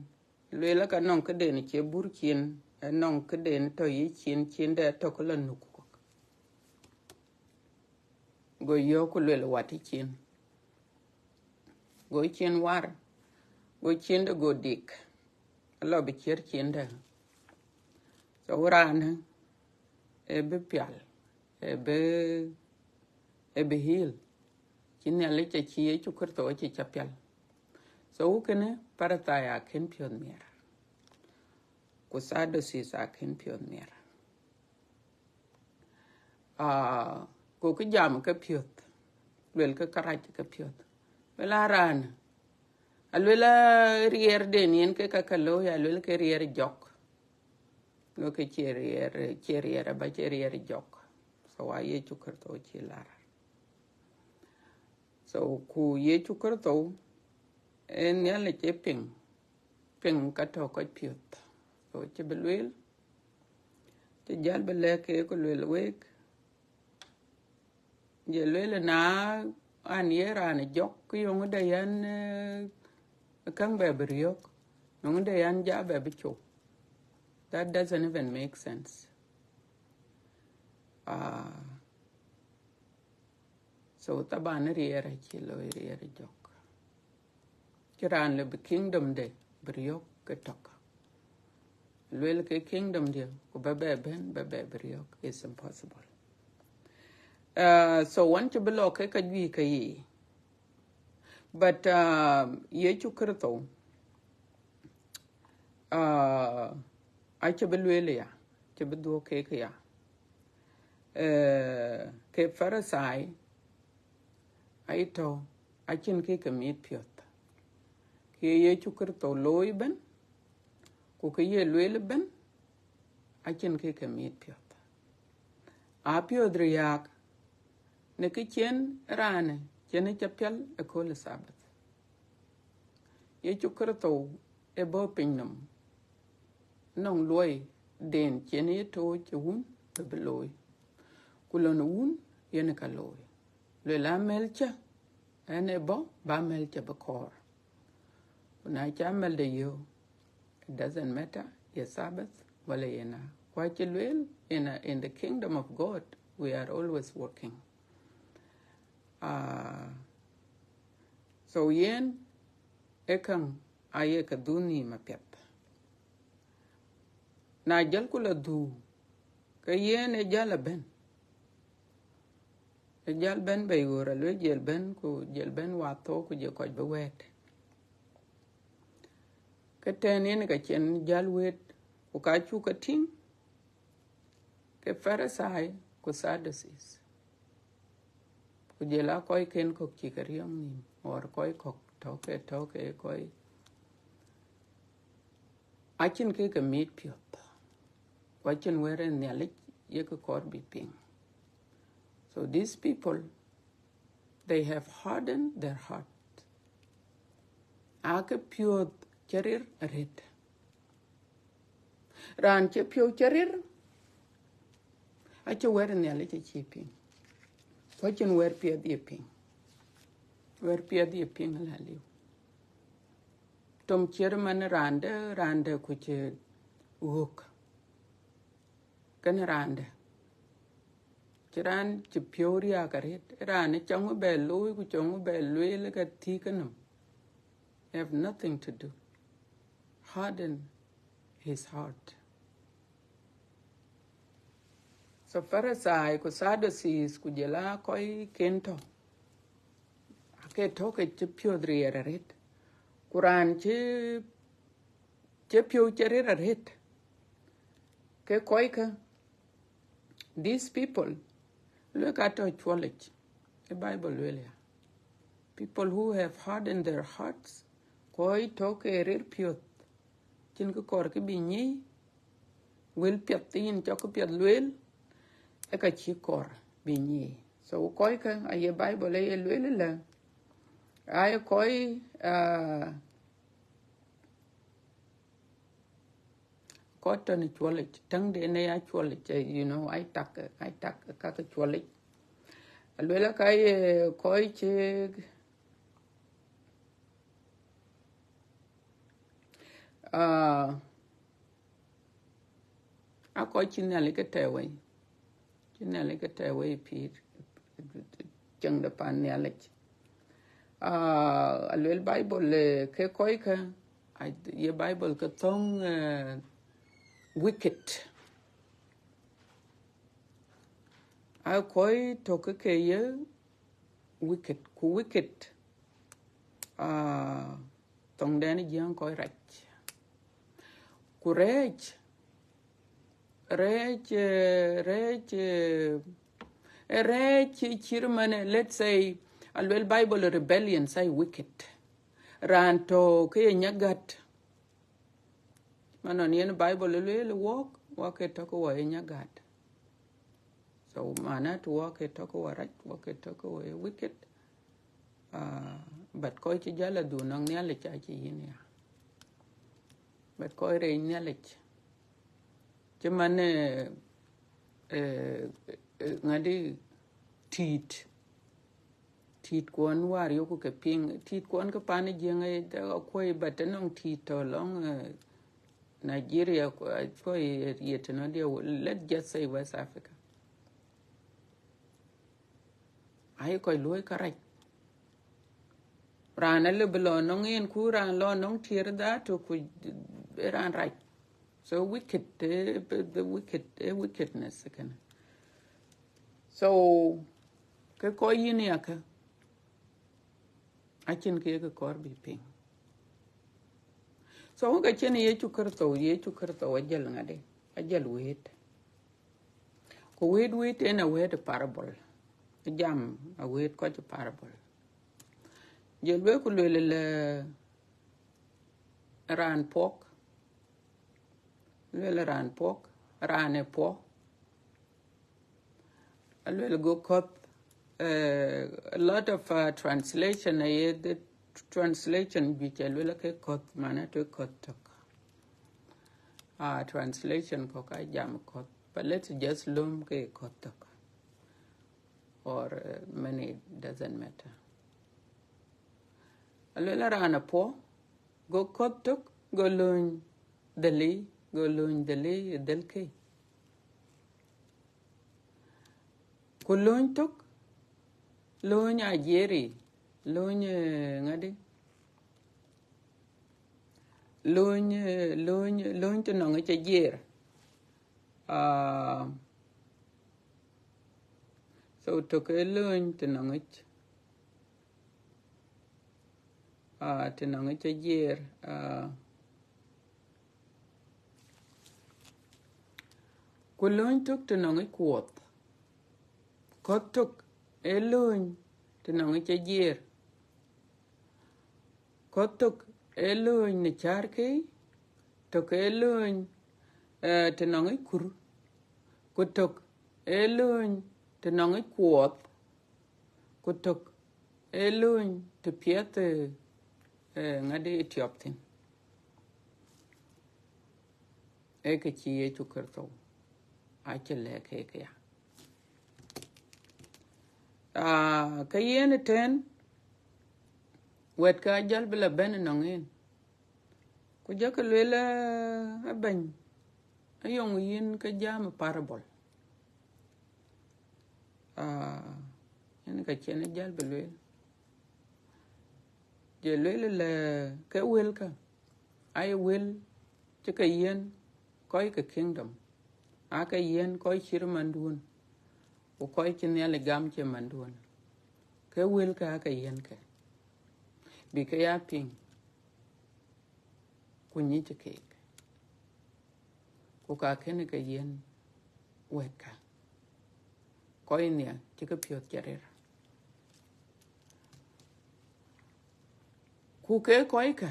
lueel, ka nɔŋ këden cie bur cin, anɔŋ këden tɔ̈ yï cin, cin de tɔ̈ ke lɔ nuk kɔ̈k. Go yöök ku luel, wat yï cin. Go cin war, go cin de go dik, alɔ bï ciët cin de. So raanë ë bï pial, ë bï, ë bï heal, cï Nhialic, acï Yecu Kërtho acï ca pial. So kënë Pharisee akën piɔ̈th miɛt, ku Sadducees akën piɔ̈th miɛt. Ah, ku kë jam ke piɔ̈th, luel ke kërac ke piɔ̈th. Luel a raan, aluel a riɛɛrden yen ke ka ke looi, aluel ke riɛɛr jɔk. Luel ke cie riɛɛr, cie riɛɛr aba, cie riɛɛr jɔk. So a Yecu Kërtho cï lar. So ku Yecu Kërtho ë Nhialic ë piŋ, piŋ ka tɔ̈ kɔc piɔ̈th. So cï bï lueel, cï jäl bï lɛ̈k ke ku luel week, jɔl lueel, na an ye raan ë jɔk, ke yöŋ de yɛn, eh, käŋ bɛ bï riɔ̈k, yöŋ de yɛn ja bɛ bï cop. That doesn't even make sense. Ah, so taban riɛɛr acï looi, riɛɛr jɔk. Cï raan lë bï kingdom de bï riɔ̈k ke tök. Luel ke kingdom de ku bɛ bɛ bɛ̈n, bɛ bɛ bï riɔ̈k, it's impossible. Uh, so wan cï bï lɔ ke ka juëc ke yiic. But, uh, Yecu Kërtho, uh, acï bï lueel ya, cï bï dhuɔ̈k kek ya. Eh, ke Pharisee, aye tɔ̈, acïn kë ke miit piɔ̈th. Ke Yecu Kërtho looi ëbɛ̈n, ku ke ye lueel ëbɛ̈n, acïn kë ke miit piɔ̈th. Apiɔ̈th riääk në kë cïn raanë cïn ca pial ëkööl ë Thabath. Yecu Kërtho ë bɔ̈ pinynɔm, nɔŋ luɔiden cïn ye tooc ë Wun bï bï looi, ku lɔn ë Wun yen ka looi. Luel amɛ̈lcä, ɣɛn ë bɔ̈ ba amɛ̈lcä bï kɔɔr. Ku na cï amɛ̈lde yök, it doesn't matter, ye Thabath wala ye na. Ku acï lueel, in, a, in the kingdom of God, we are always working. Ah, so yen, ë käŋ aye ke dhuk nhïïm apiɛth. Na jälku la dhuk, ke yen ë jäl abɛ̈n. Ë jäl bɛ̈n bei ɣöör alueel jël bɛ̈n, ku jël bɛ̈n wath thok, ku jël kɔc bï wɛ̈ɛ̈t. Ke tɛ̈n yen ka cïn jäl wɛ̈ɛ̈t, ku ka cuk ke tïŋ, ke Pharisee ku Sadducees. Ku jël a kɔcken kɔ̈k cï ke riɔ̈ŋ nhïïm, or kɔc kɔ̈k tɔ̈ ke, tɔ̈ ke kɔc. Acïn kë ke miit piɔ̈th. Ku acïn wɛ̈t ë Nhialic ye ke kɔɔr bï piŋ. So these people, they have hardened their heart. Aa ke piɔ̈th cï rir arëët. Raan cï piɔ̈u cï rir, acï wɛ̈t ë Nhialic acï piŋ. Ku acïn wɛ̈t piɛth ye piŋ. Wɛ̈t piɛth ye piŋ ala liu. Tom ciɛ̈t man raan dɛ̈, raan dɛ̈ ku cï ɣök. Kënë raan dɛ̈, cï raan cï piɔ̈u riääk arëët, raan ë cɔŋ bɛ looi ku cɔŋ bɛ lueel ka thiëk ë nɔm. Have nothing to do. Harden his heart. So Pharisee ku Sadducees ku jɔl a kɔc ken tɔ̈, ake tɔ̈ ke cï piɔ̈th riɛɛr arëët. Ku raan cï, cï piɔ̈u cï riɛɛr arëët, ke kɔckë, these people, luel ka tɔ̈ cuɔlic, ë Bible lueel ya. People who have hardened their hearts, kɔc tɔ̈ ke riɛɛr piɔ̈th, cïn kë kɔɔr kë bï nyic, wël piɛth yïn cɔk kë piɛth lueel, ë ka cï kɔɔr bï nyic. So kɔckë aye Bible aye lueel ëlä, aye kɔc, ah, kɔc tɔ̈ në cuɔlic, täŋden aya cuɔlic, eh, you know, ai tak, ai tak ka ke cuɔlic. Aluel aka ye kɔc cï, ah, a kɔc cï Nhialic ke tɛ̈ɛ̈u wei, cï Nhialic ke tɛ̈ɛ̈u wei pïïr, cieŋ de pan Nhialic. Ah, aluel Bible, eh, ke kɔckë, a, ye Bible ke thöŋ, eh, wicked. A kɔc tɔ̈ ke ke ye wicked, ku wicked, ah, thoŋdɛn Jiëëŋ kɔc rac. Ku rɛɛc, rɛɛc, eh, rɛɛc, eh, eh, rɛɛc cï, cït man, eh, let's say, aluel Bible rebellion, say wicked. Raan tɔ̈ ke ye nyagät. Man nɔn yen Bible lueel wɔk, wɔk ke tɔ̈ ke wɔ ye nyagät. So, mana të wɔ ke tɔ̈ ke wɔ rac, wɔ ke tɔ̈ ke wɔ ye wicked. Ah, but kɔc cï jäl adhuk nɔŋ Nhialic acï yïn ya. But kɔc rɛɛc Nhialic, cï man, eh, eh, eh, ŋadï, tït, tït kuɔn wäär yoku ke piŋ, tït kuɔn ke pan Jiëëŋ, eh, akuɔ̈i, but anɔŋ tït tɔ̈ lɔŋ, eh, Nigeria, ku, eh, akuɔ̈i ye tënɔdiɛ, let's just say West Africa. Aye kɔc luɔ̈i kärac. Raan alëu bï lɔ nɔŋ yen, ku raan lɔ nɔŋ tiɛɛr dhatu, ku ë raan rac. So wicked, eh, the wicked, eh, wickedness kënë. So, ke kɔc yïn yakë, acïn kë ye kɔɔr bï piŋ. So, ke cïn Yecu Kërtho, Yecu Kërtho ajäl ŋadï, ajäl wëët. Ku wëët, wëët en a wëët parable. Jam a wëët kɔc parable. Jɔl lueel ku lueel lë raan puɔk, lueel raan puɔk, raan ë puɔk. Aluel go kɔ̈th, eh, a lot of, uh, translation, eh, ye the translation juëc aluel ke kɔ̈th, mana të kɔ̈th tök. Ah, translation kɔ̈k aa jam kɔ̈th, but let's just lööm ke kɔ̈th tök. Or, uh, many, doesn't matter. Aluel raan apuɔ, go kɔ̈th tök, go lööny dhëlii, go lööny dhëlii, dhël kë. Ku lööny tök, lööny ajiëër, lööny, eh, ŋadï? Lööny, eh, lööny, lööny të nɔŋ yic ajiëër. Ah, so tök ee lööny të nɔŋ yic. Ah, të nɔŋ yic ajiëër, ah, ku lööny tök të nɔŋ yic kuɔth. Kɔ̈th tök ee lööny të nɔŋ yic ajiëër. Kɔ̈th tök ee lööny në cäär kei, tök ee lööny, eh, të nɔŋ yic kur, ku tök ee lööny të nɔŋ yic kuɔth, ku tök ee lööny të piɛth, eh, eh, ŋadï tiɔp thïn. Ee kë cï Yecu Kërtho acï lɛ̈k keek ya. Ah, ke yen ëtɛ̈ɛ̈n, wɛ̈t ke ajäl bï la bɛ̈n ënɔŋ en. Ku jɔkï lueel, eh, abɛ̈ny, Ayɔŋ yïn ke jam parable. Ah, yen ka cïn ë jäl bï lueel. Je lueel le ke wëlkä, aye wël cï ke yiën kɔc ke kingdom, aa ke yiën kɔc cït mandun, ku kɔc cï Nhialic gam cï mandun. Ke wëlkä aa ke yiën ke, bï ke ya piŋ, ku nyic keek. Ku ka kënë ke yiën wɛ̈tkä, kɔc nhial cï ke piɔ̈ɔ̈th cï rëër. Ku ke kɔckë,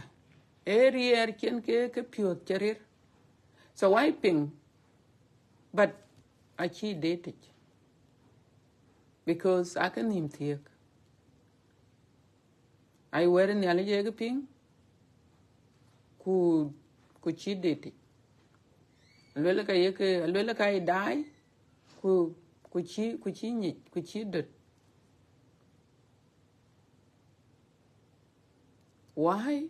ee riɛɛr cïn ke ke piɔ̈ɔ̈th cï rëër. So I think, but acï deetic, because aa ke nhïïm thiëëk. Aye wɛ̈t Nhialic ye ke piŋ, ku, ku cï deetic. Aluel ka ye ke, aluel ka ye daai, ku, ku cï, ku cï nyic, ku cï döt. Why?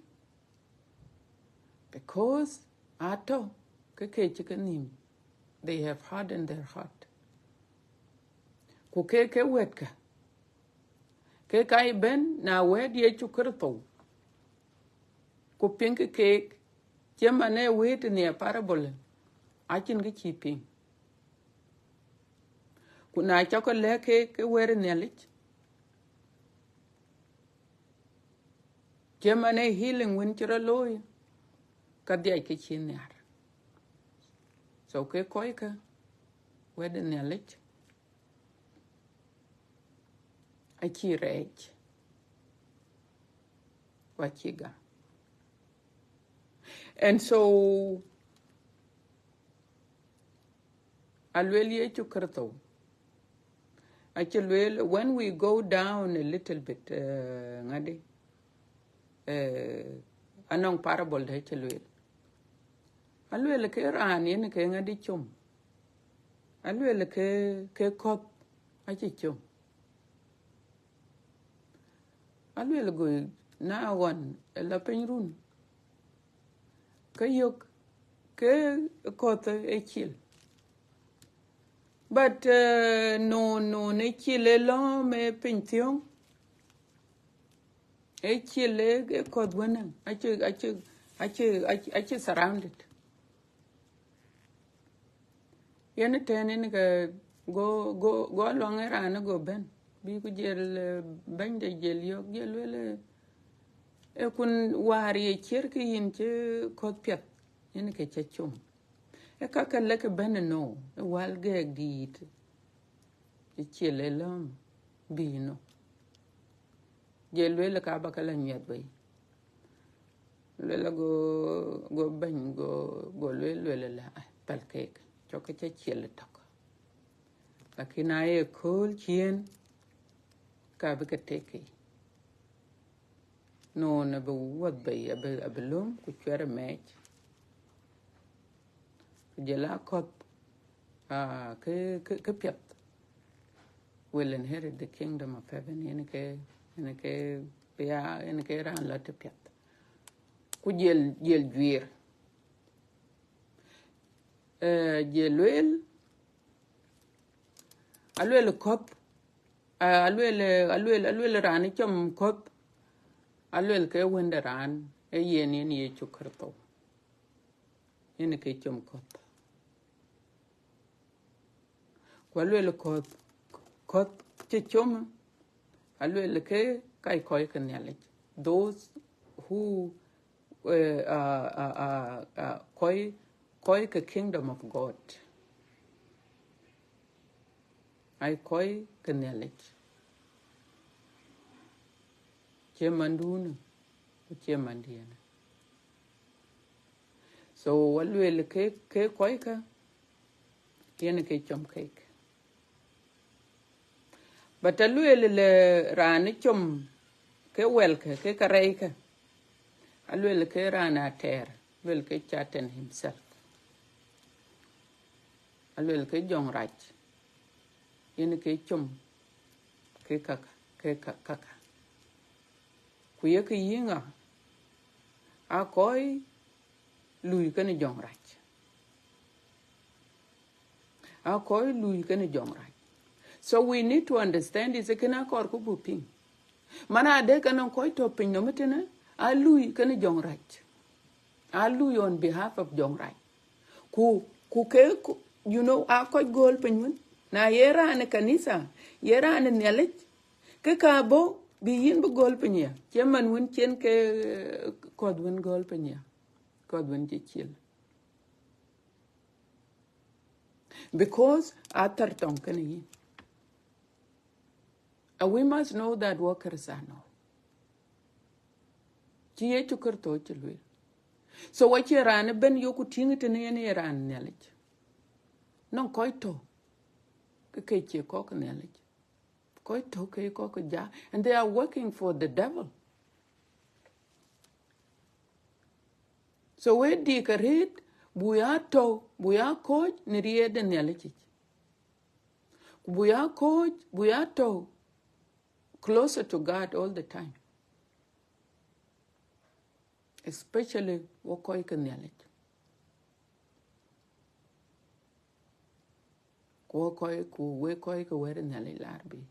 Because atɔ̈ ke ke cï ke nhïïm. They have hardened their heart. Ku ke, ke wɛ̈tkä, ke ka ye bɛ̈n na wɛ̈t Yecu Kërtho, ku piŋkï keek, cï man ë wëët në parable, acïn kë cï piŋ. Ku na cɔk lɛ̈k keek ke wɛ̈t Nhialic, cï man ë healing wën cï rɔt looi, ka dhiac ke cï nhiaar. So ke kɔckë, wɛ̈t Nhialic acï rɛɛc, ku acï gam. And so, aluel Yecu Kërtho, acï lueel, when we go down a little bit, eh, ŋadï, eh, anɔŋ parable dɛ̈ cï lueel. Aluel ke raan yen ke ŋadï com. Aluel ke, ke kɔ̈th acï com. Aluel go na ɣɔn ë la piny run, ke yök ke kɔ̈th ë cil. But, eh, noon, noon ë cil ë lɔ̈ɔ̈m ë piny thiɔ̈ŋ, ë cil ë, ë kɔ̈th wënë, acï, acï, acï, acï, acï surrounded. Yen tɛ̈n yen ke go, go, go luaŋ ë raan go bɛ̈n, bï ku jël, eh, bɛ̈nyde jël yɔ̈ɔ̈k, jël lueel, eh, ee kun wäär ye ciɛ̈r ke yïn cï kɔ̈th piɛth, yen ke cä com. Ee ka ke lɛ̈k bɛ̈n ënɔ, ë wäl gɛɛk dïït, cï cil ë lɔ̈ɔ̈m bï ënɔ. Je lueel ka ba ke la nyuɛth bei. Lueel go, go bɛ̈ny, go, go lueel, lueel la, "Ah, päl keek, cɔk ke cä ciɛl ë tök. Lakin na ye kööl ciëën, ka bï ke tek ke. Noon abï wuɔth bei, abï, abï löm ku cuɛr ë mɛɛc. Ku jël a kɔ̈th, ah, ke, ke, ke piɛth will inherit the kingdom of heaven." Yen ke, yen ke, ya, yen ke raan la të piɛth. Ku jël, jël juiir. Eh, je lueel, aluel kɔ̈th, ah, aluel, aluel, aluel raan ë com kɔ̈th, aluel ke Wënde raan, ee yen, yen Yecu Kërtho. Yen ke com kɔ̈th. Ku aluel kɔ̈th, kɔ̈th cï com, aluel ke ka ye kɔc ke Nhialic. Those who, eh, uh, uh, uh, uh, kɔc, kɔc ke kingdom of God. Aye kɔc ke Nhialic. Cie mandun, ku cie mandiɛn. So, aluel ke, ke kɔckë, yen ke com keek. But aluel le raan ë com ke wɛlkë, ke karɛckë, aluel ke raan atɛɛr, aluel ke Satan himself. Aluel ke jɔŋrac, yen ke com ke kaka, ke ka-, kaka. Ku ye ke yïŋa, aa kɔc lui kenë jɔŋrac. Akɔc lui kenë jɔŋrac. So we need to understand this, kënë akɔɔr ku buk piŋ. Man adë ke nɔŋ kɔc tɔ̈ pinynhom tënë, aa lui kenë jɔŋrac. Aa lui on behalf of jɔŋrac. Ku, ku ke, ku, you know, aa kɔc gööl piny wën. Na ye raan ë kanitha, ye raan ë Nhialic, ke ka bɔ̈ bï yïn bï gööl piny ya. Cï man wën cïn ke kɔ̈th wën gööl piny ya. Kɔ̈th wën cï cil. Because athär tɔŋ kenë yïn. And we must know that wɔ Kërthiano, cï Yecu Kërtho cï lueel. So acie raan ëbën yoku tïŋ tënë yen ye raan Nhialic. Nɔŋ kɔc tɔ̈ ke ke cie kɔc Nhialic. Kɔc tɔ̈ ke kɔc ja, and they are working for the devil. So we dik arëët, buk ya tɔ̈, buk ya kɔ̈ɔ̈c në riɛl de Nhialic yic. Ku buk ya kɔ̈ɔ̈c, buk ya tɔ̈ closer to God all the time. Especially wɔ kɔc ke Nhialic. Ku wɔ kɔc, ku wek kɔc ke wɛ̈t Nhialic laar bï.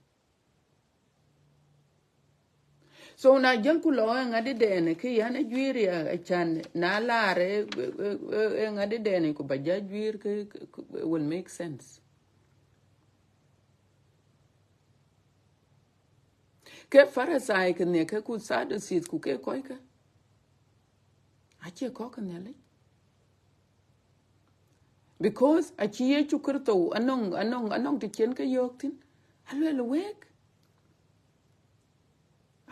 So na jɔlku lɔ ë ŋadï dɛn, ke yɛn ajuiir ya, acän na laar ë, ë, ë, ë ŋadï dɛn, ku ba ja juiir ke, ke, ke will make sense. Ke Pharisai ke nhiëk ke, ku Sadducees, ku ke kɔc ke, acie kɔc ke Nhialic. Because acï Yecu Kërtho anɔŋ, anɔŋ, anɔŋ të cïn ke yɔ̈ɔ̈k thïn. Aluel wek.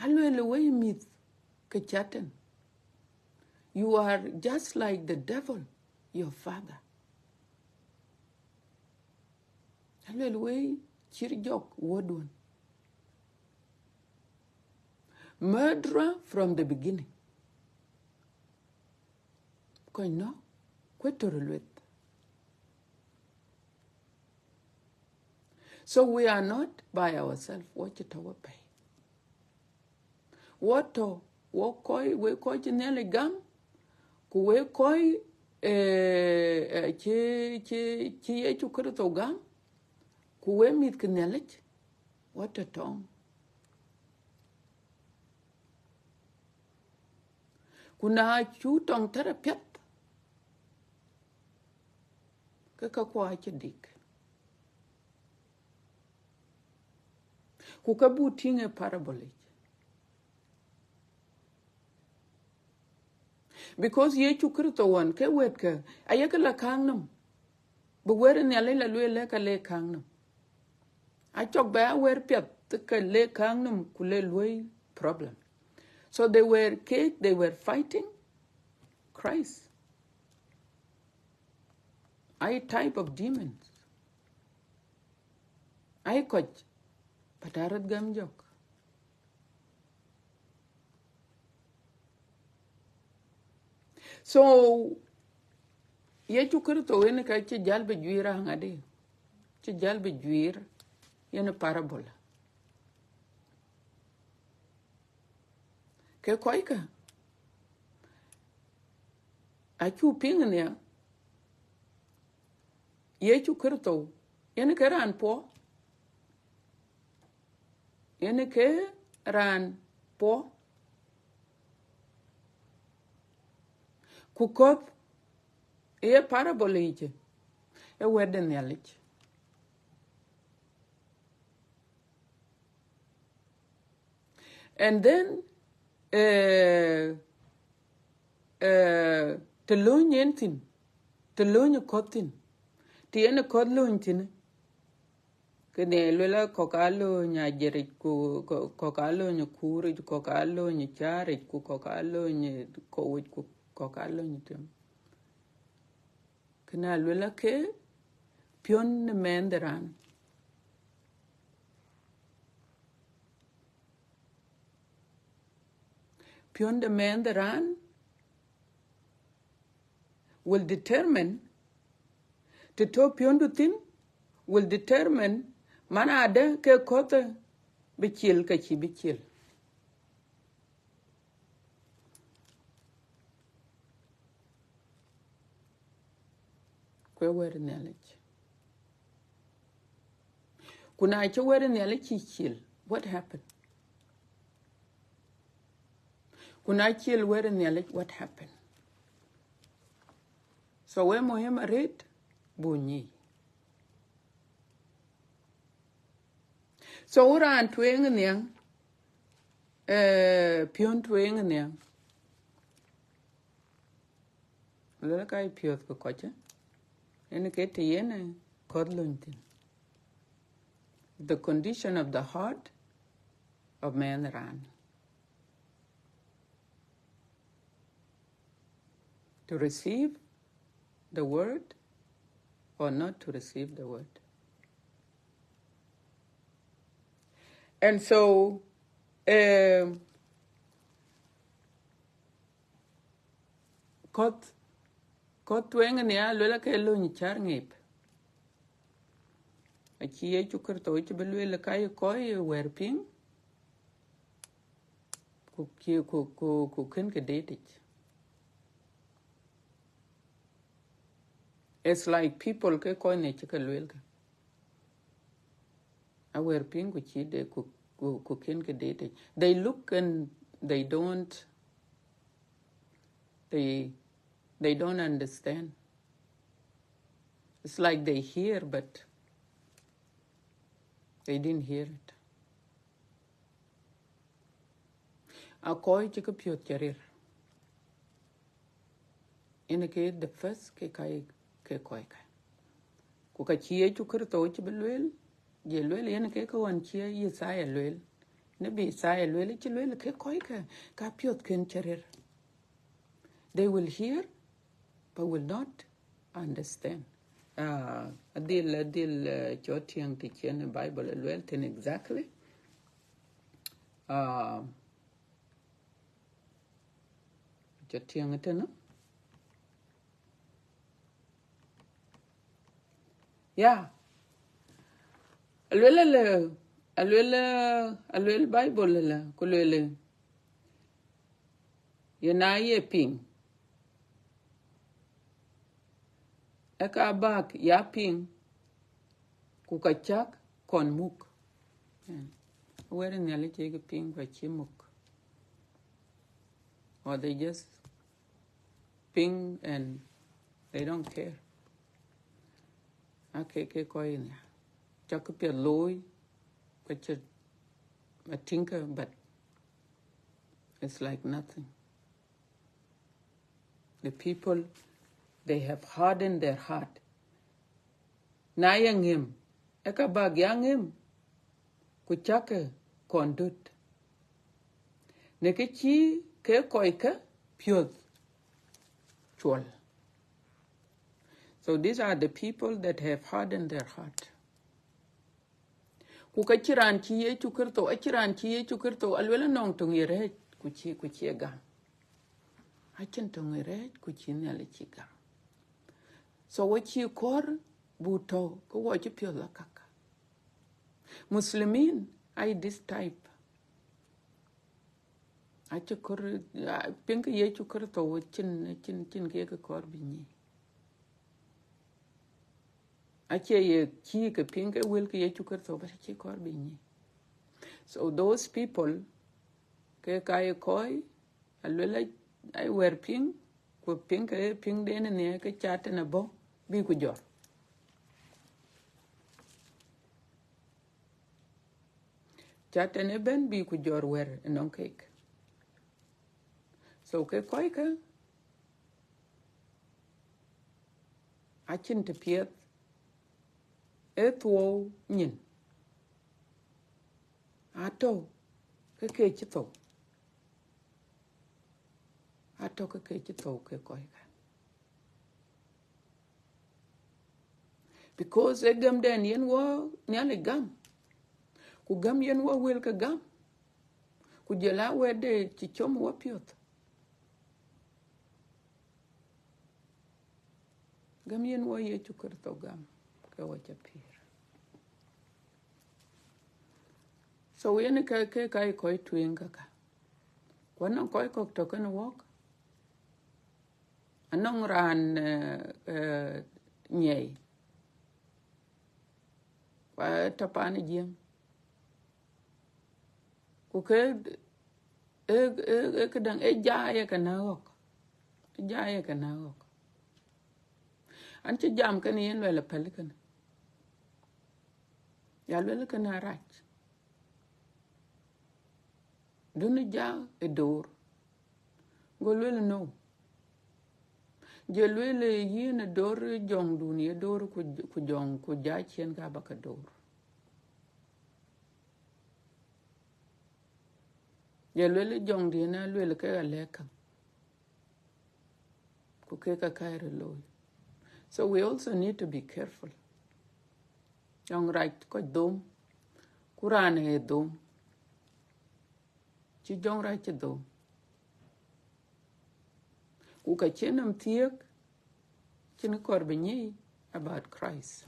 Aluel wek mïth ke Catan. You are just like the devil, your father. Aluel wek cït jɔk wuɔ̈tduɔ̈n. Murderer from the beginning. Kɔc nɔ̈k, ku ë tɔ̈ lueth. So we are not by ourselves. Wɔ cï tɔ̈ wɔ pɛ̈i. Wɔ tɔ̈, wɔ kɔc, wek kɔc cï Nhialic gam, ku wek kɔc, eh, eh, cï, cï, cï Yecu Kërtho gam, ku wek mïth ke Nhialic, wɔ tɔ̈ tɔŋ. Ku na cu tɔŋ thär apiɛth, ke käkuɔ acï dik. Ku ka buk tïŋ ë parable yic. Because Yecu Kërtho ɣɔn ke wɛ̈t ke, ayek la kääŋ nɔm. Bï wɛ̈t Nhialic la lueel lɛ̈k ka le kääŋ nɔm. Acɔk bɛ a wɛ̈t piɛth ke le kääŋ nɔm ku le luɔ̈i problem. So they were cage, they were fighting Christ. Ai type of demons. Ai kɔc, but arɔt gam jɔk. So, Yecu Kërtho yen ka cï jäl bï juiir aŋadï? Cï jäl bï juiir yen parable. Ke kɔckë, acuk piŋ nia, Yecu Kërtho, yen ke raan puɔ̈u, yen ke raan puɔ̈u. Ku kɔ̈th ë ye parable yic, ë wɛ̈t de Nhialic. And then, eh, eh, të lööny yen thïn, të lööny kɔ̈th thïn, të yen kɔ̈th lööny thïn, kënë luel a kɔ̈k aa lööny ajeric, ku kɔ-, kɔ̈k aa lööny kuuric, kɔ̈k aa lööny caaric, ku kɔ̈k aa lööny kowic, ku kɔ̈k aa lööny tim. Kënë aluel ake piɔ̈n në mɛɛn de raan. Piɔ̈n de mɛɛn de raan will determine, të tɔ̈ piɔ̈ndu thïn, will determine man adë ke kɔ̈th bï cil ka cï bï cil. Ku ë wɛ̈t Nhialic. Ku na cï wɛ̈t Nhialic cï cil, what happened? Ku na cil wɛ̈t Nhialic, what happened? So we muhim arët buk nyic. So raan tueŋ nhiäŋ, eh, piɔ̈n tueŋ nhiäŋ. Lëlë ka ye piɔ̈th ke kɔc, ë, yen ke të yen, eh, kɔ̈th lööny thïn. The condition of the heart of man raan. To receive the word or not to receive the word. And so, um, kɔ̈th, kɔ̈th tueŋ nhiäŋ aluel ke lööny cär ŋiɛp. Acï Yecu Kërtho cï bï lueel ka ye kɔc ye wɛ̈t piŋ, ku ki-, ku, ku, ku kën ke deetic. It's like people ke kɔc në cï ke lueel ke. Awɛ̈t piŋ ku cï de-, ku, ku, ku kën ke deetic. They look and they don't, they, they don't understand. It's like they hear, but they didn't hear it. Aa kɔc cï ke piɔ̈th cä ril. Yen ke the first ke ka ye, ke kɔc kä. Ku ka cï Yecu Kërtho cï bï lueel, ye lueel yen ke ka ɣɔn cï Yithaya lueel. Në bï Yithaya lueel, cï lueel ke kɔc kä, ka piɔ̈th kën cä ril. They will hear, but will not understand. Ah, adhil, adhil, eh, cɔk tiɛŋ të cïn Bible lueel thïn exactly. Ah, cɔk tiɛŋ ëtënë. Yeah. Aluel ëlë, aluel, aluel Bible ëlë, ku lueel, ye na ye piŋ, ë ka bäk ya piŋ, ku ka cäk kɔn muk. Wɛ̈t Nhialic cï ke piŋ ku acï muk. Or they just piŋ and they don't care. Ake ke kɔc ënhial. Cäk kë piɛth looi, ka cï a tïŋ kë, but it's like nothing. The people, they have hardened their heart. Na ye ŋëm, ë ka bäk ya ŋëm, ku cäk ke kɔn döt. Në kë cï ke kɔc kä piɔ̈th cuɔl. So these are the people that have hardened their heart. Ku ka cï raan cï Yecu Kërtho, acï raan cï Yecu Kërtho, aluel anɔŋ töŋ ye rɛ̈ɛ̈c, ku cï, ku cï ye gam. Acïn töŋ ye rɛ̈ɛ̈c, ku cï Nhialic cï gam. So wɔ cï kɔɔr buk tɔ̈u, ke wɔ cï piɔ̈th la kak. Muslimin, ai this type. Acï kɔɔr, ah, piŋ ke Yecu Kërtho, cïn, cïn, cïn kë ye kɔɔr bï nyic. Acie ye cï ke piŋ ke wël ke Yecu Kërtho, but acï kɔɔr bï nyic. So those people, ke ka ye kɔc, aluel ai wɛ̈t piŋ, ku piŋ ke piŋden ënhial ke ca tënë bɔ̈, bï ku jɔt. Ca tënë bɛ̈n bï ku jɔt wɛ̈t ënɔŋ kek. So ke kɔc kä, acïn të piɛth, ë thuɔɔu nyin. Atɔ̈ ke ke cï thou. Atɔ̈ ke ke cï thou ke kɔc kä. Because ë gɛmden yen wɔ Nhialic gam. Ku gäm yen wɔ wël ke gam. Ku jɔl a wɛ̈tde cï com wɔ piɔ̈th. Gäm yen wɔ Yecu Kërtho gam, ke wɔ cä pïïr. So yen ke, ke ka ye kɔc tueŋ käkä. Ku anɔŋ kɔc kɔ̈k tɔ̈ kenë wɔk. Anɔŋ raan, eh, eh, nyiɛi. Ku atɔ̈ paan ë Jiëŋ. Ku ke, e, e, e këdäŋ, e jai e ke na ɣɔ̈k. E jai e ke na ɣɔ̈k. An cï jam kënë yen luel apɛl kënë. Ya luel kënë arac. Dunë ja ë door. Go luel no. Je luel yïn ë door jɔŋdun ye door ku, ku jɔŋ ku ja ciën ka ba ke door. Je luel jɔŋdiën a luel ke alɛ̈k käŋ. Ku ke ka kairë looi. So we also need to be careful. Jɔŋ rac kɔc dhom. Ku raan ë dhom. Cï jɔŋ rac cï dhom. Ku ka cïn nɔm thiëëk, cïn kɔɔr bï nyic about Christ.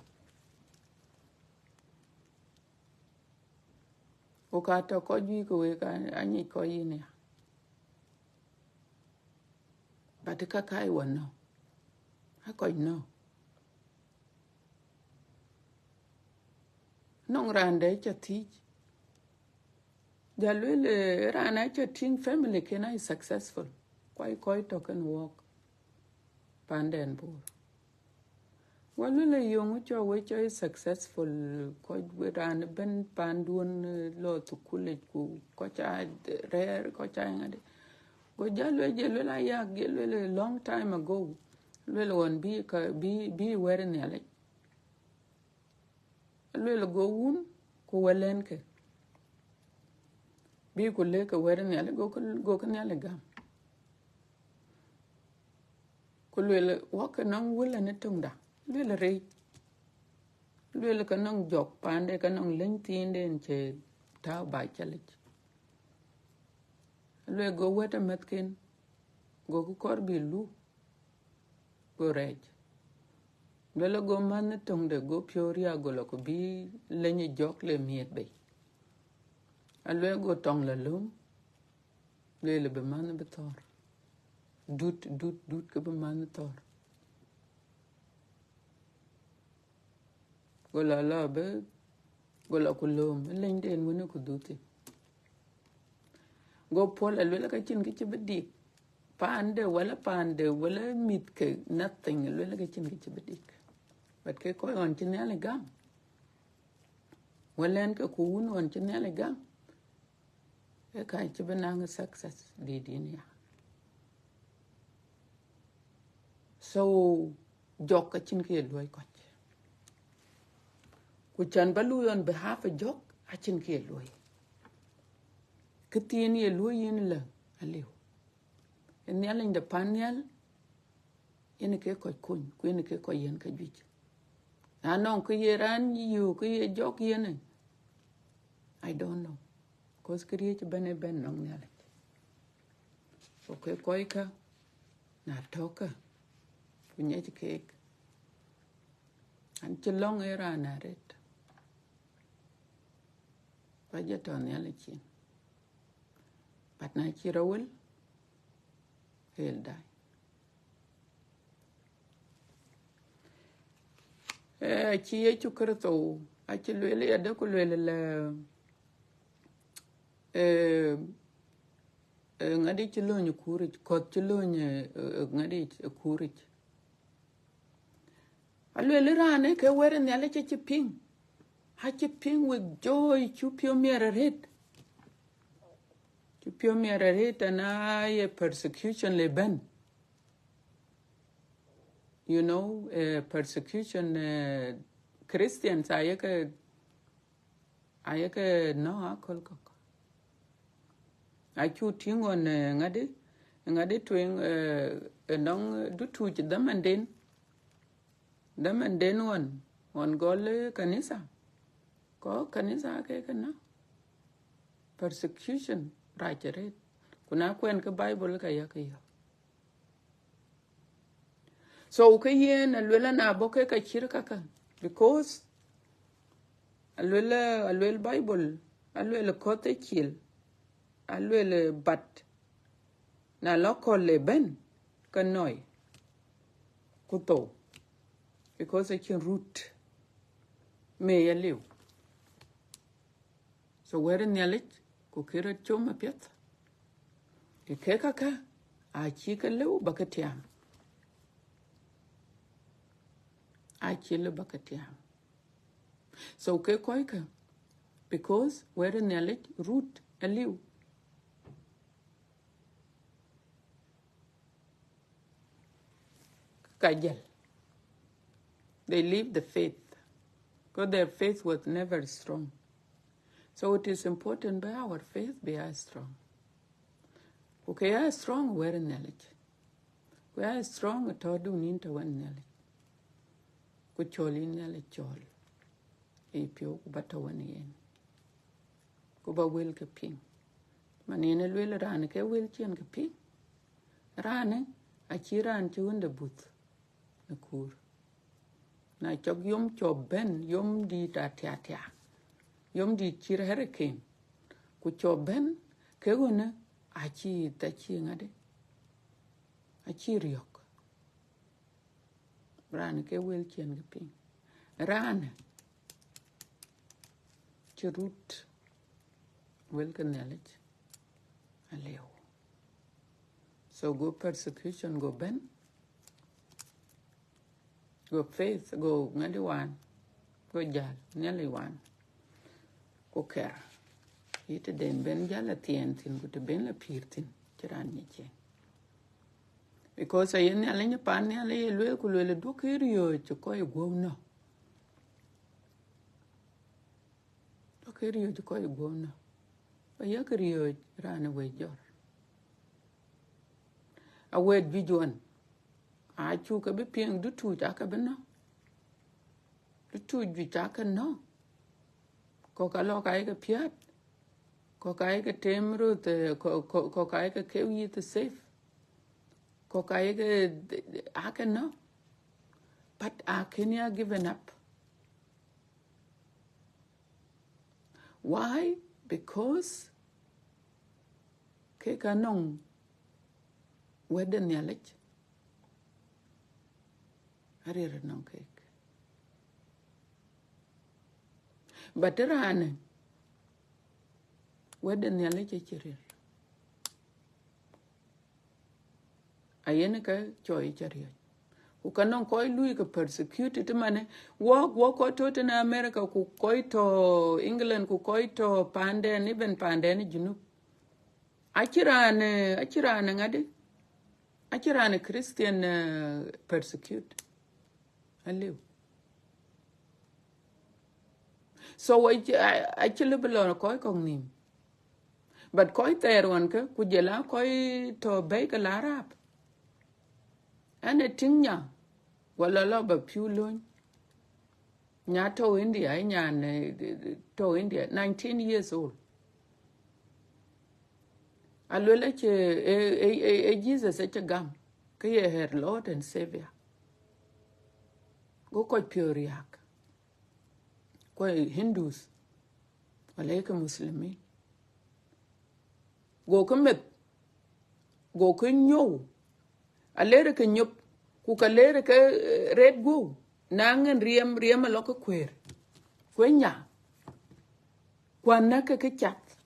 Ku ka tɔ̈ kɔc juëc ke wek a, anyic kɔc yïn ya. But ka kai wɔ nɔ. A kɔc nɔ. Nɔŋ raan dɛ ca thiëc. Ja luel, eh, raan aca tïŋ family kënë aa successful. Kuai kɔc tɔ̈ kënë wɔk. Pandɛn Bor. Wa luel ë yöŋ cɔ we cɔ successful, kɔc we raan ëbën panduön, eh, lɔ thukulic ku kɔc aa rɛɛr, kɔc aa ŋadï. Go ja luel, je luel ayak, je luel a long time ago. Luel ɣɔn bï ka, bï, bï wɛ̈t Nhialic. Luel go wun ku wëlɛnkë. Bï ku lëk ke wɛ̈t Nhialic, go kë, go kë Nhialic gam. Ku luel, wɔ ke nɔŋ wël anë töŋda. Luel rëëc. Luel ke nɔŋ jɔk paande, ke nɔŋ lëny thiinden cï tääu ba calic. Luel go wɛ̈t amɛ̈thken, go kë kɔɔr bï lu, go rɛɛc. Luel go manh töŋde, go piɔ̈u riak, go lɔ ku bï lëny jɔk le miëth bei. Aluel go tɔŋ la löm, luel bï manh bï thɔ̈r. Dut, dut, dut ke bï manh thɔ̈r. Go lɔ lɔ bï, go lɔ ku löm, lënyden wën ku dhuthi. Go puɔl aluel ka cïn kë cï bï dik. Paande, wala paande, wala mïthke, nothing, aluel ka cïn kë cï bï dik. But ke kɔc ɣɔn cï Nhialic gam. Wëlɛnkë ku wun ɣɔn cï Nhialic gam. Ë ka cï bï naŋ success dït yïn ya. So, jɔk acïn kë ye luɔi kɔc. Ku can ba luɔi on behalf of jɔk, acïn kë ye luɔi. Kë thiin ye luɔi yïn lë aliu. Ë Nhialic de pan nhial, yen ke kɔc kuny, ku yen ke kɔc yen ka juëc. Na nɔŋ kë ye raan yök, kë ye jɔk yen, I don't know. 'Cause këriëëc ëbɛ̈n ëbɛ̈n nɔŋ Nhialic. Ku ke kɔckä, na tɔ̈kkä, ku nyiɛc keek. An cï lɔ̈ŋ ë raan arëët. Ba jɔ tɔ̈ Nhialic cin. But na cï rɔt wël, ke ye dai. Eh, acï Yecu Kërtho, acï lueel yadë ku lueel lë, eh, eh, ŋadï cï lööny ë kuuric, kɔ̈th cï lööny, eh, eh, ŋadï ë kuuric. Alueel raan ë ke wɛ̈t Nhialic acï piŋ. Acï piŋ with joy, cï piɔ̈u miɛt arëët. Cï piɔ̈u miɛt arëët, ana ye persecution le bɛ̈n. You know, eh, persecution, eh, Christians ayeke, ayeke nɔ̈k aköl kɔ̈k. Acuk tïŋ ɣɔn, eh, ŋadï, ŋadï tueŋ, eh, eh, nɔŋ dutuuc dhamanden. Dhamanden ɣɔn, ɣɔn gɔl, eh, kanitha. Kɔc kanitha ke ke nɔ̈k. Persecution rac arëët. Ku na kuɛn ke Bible ka yak yɔ̈ɔ̈k. So ke yen aluel ana bɔ̈ ke ka cït kaka, because aluel, aluel Bible, aluel kɔ̈th ë cil, aluel, but na lɔ köl le bɛ̈n, ke nɔi, ku thou, because acïn root. Mei aliu. So wɛ̈t Nhialic, ku kë rɔt com apiɛth. Ke kek käkkä, acï ke lëu ba ke tiam. Acï lëu ba ke tiam. So ke kɔckë, because wɛ̈t Nhialic rut aliu. Ka jël. They leave the faith. Because their faith was never strong. So it is important ba our faith be as strong. Ku ke ya strong wɛ̈t Nhialic. Ku ya strong tɔ̈ dun yïn tɔ̈ wɛ̈t Nhialic. Ku cɔl yïn Nhialic cɔl. Ë piɔ̈u ku ba tɔ̈ wɛ̈t yen. Ku ba wël ke piŋ. Man yen ë lueel raan ke wël cïn ke piŋ. Raanë, acï raan cï wënde buth në kuur. Na cɔk yom cɔp bɛ̈n, yom dït atiatia. Yom dït cï hurricane. Ku cɔp bɛ̈n, ke ɣönë, acï, acï ŋadë. Acï riɔ̈k. Raan ke wël cïn ke piŋ. Raan cï rut wël ke Nhialic aliu. So go persecution go bɛ̈n. Go faith, go ŋadï wan. Go jäl, Nhialic wan. Ku kɛr. Yï tëden ben jäl athiɛɛn thïn, ku të ben la pïïr thïn, cï raan nyic yen. Because aye Nhialic ë pan Nhialic ye lueel, ku lueel, duɔ̈kkë riɔ̈ɔ̈c kɔc guɔ̈u nɔ̈k. Duɔ̈kkë riɔ̈ɔ̈c kɔc guɔ̈u nɔ̈k. Ba yakë riɔ̈ɔ̈c raan ë wec jɔt. Awɛ̈t juëc ɣɔn, acuk ke bï piŋ, dutuuc aake bï nɔ̈k. Dutuuc juëc aake nɔ̈k. Kɔ̈k alɔk ayeke piäät. Kɔ̈k ayeke tem röth, eh, kɔ̈k, kɔ̈k, kɔ̈k ayeke keu yith safe. Kɔ̈k ayeke, aake nɔ̈k. But akënë ya given up. Why? Because kek anɔŋ wɛ̈t de Nhialic. Arëër anɔŋ kek. But raanë, wɛ̈t de Nhialic acï rëër. Ayen ka cɔɔi ca riɔ̈c. Ku ka nɔŋ kɔc lui ke persecute të manë, wɔk, wɔk kɔc tɔ̈ tënë America, ku kɔc tɔ̈ England, ku kɔc tɔ̈ paanden, even paanden ë Junub. Acï raan, eh, acï raan ŋadï, acï raan Christian, eh, persecute. Aliu. So, acï, a-, acï lëu bï lɔ kɔc kɔ̈k nïïm. But kɔc thɛɛr ɣɔn ke, ku jɔl a kɔc tɔ̈ bɛ̈i ke la rap. Ɛn ë tïŋ nya, wala lɔ ba pïu lööny. Nya tɔ̈ India, ë nyan, eh, tɔ̈ India, nineteen years old. Aluel acï, eh, eh, eh, eh, Jesus acï gam, ke ye her Lord and Savior. Go kɔc piɔ̈u riääk. Ku Hindus, wala ke Muslimin. Go ke meth, go ke nyou, aler ke nyop, ku ka ler ke, eh, ret guɔ̈u, na ŋen riɛm, riɛm alɔ ke kuëër. Ku nya, ku anäk ke ke cath.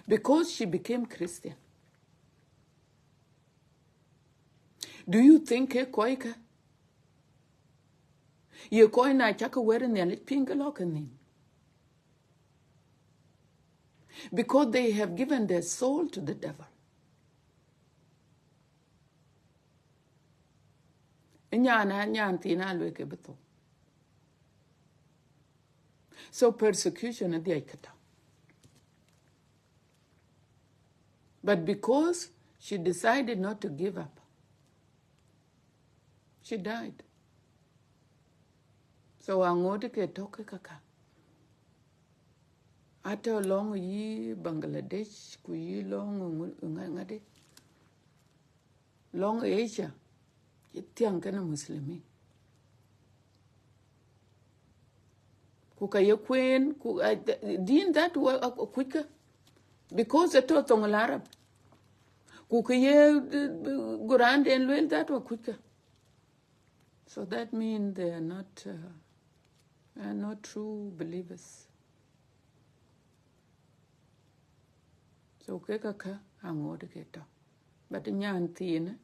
Because she became Christian. Do you think ke kɔc ke, ye kɔc na cak ke wɛ̈t Nhialic piŋ ke lɔ ke nïïm? Because they have given their soul to the devil. Nyan a, nyan thiin a luel ke bï thou. So persecution adhiac këtɔ̈. But because she decided not to give up, she died. So aŋot ke tɔ̈ ke kaka. Atɔ̈ lɔŋ yï Bangladesh, ku yï lɔŋ ŋu-, ŋa-, ŋadï. Lɔŋ Asia, cï thiäŋ kenë Muslimin. Ku ka ye kueen, ku, uh, din that wa, uh, kuckë. Because atɔ̈ thoŋ Arab. Ku ke ye, uh, Quran den luel that wa kuckë. So that mean they are not, uh, Are not true believers. So kek käkë aŋoot ke tɔ̈. But nyan thiin,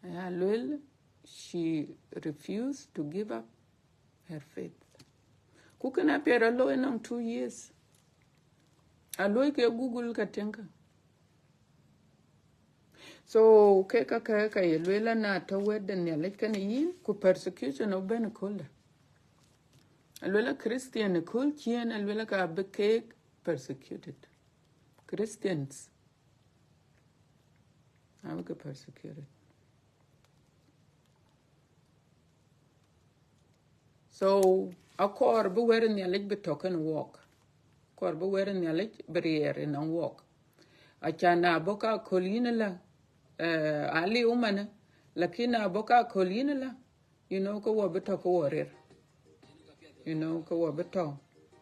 aya luel, she refused to give up her faith. Ku kënë apiɛth aloi nɔŋ two years. Aloi ke Google ka tïŋ kë. So kek käkë ka ye luel, na tɔ̈ wɛ̈t de Nhialic kenë yïn, ku persecution abï bɛ̈n ëköldä. Aluel a Christian ëköl ciëën, aluel ka bï keek persecuted. Christians abï ke persecuted. So akɔɔr bï wɛ̈t Nhialic bï tɔ̈ kenë wɔk. Akɔɔr bï wɛ̈t Nhialic bï riɛɛr ënɔŋ wɔk. Acan na bɔ̈ ka köl yïn ëlä, eh, aliu manë, lakin na bɔ̈ ka köl yïn ëlä, you know, ke wɔ bï tɔ̈ ke wɔ rir. You know, ke wɔ bï tɔ̈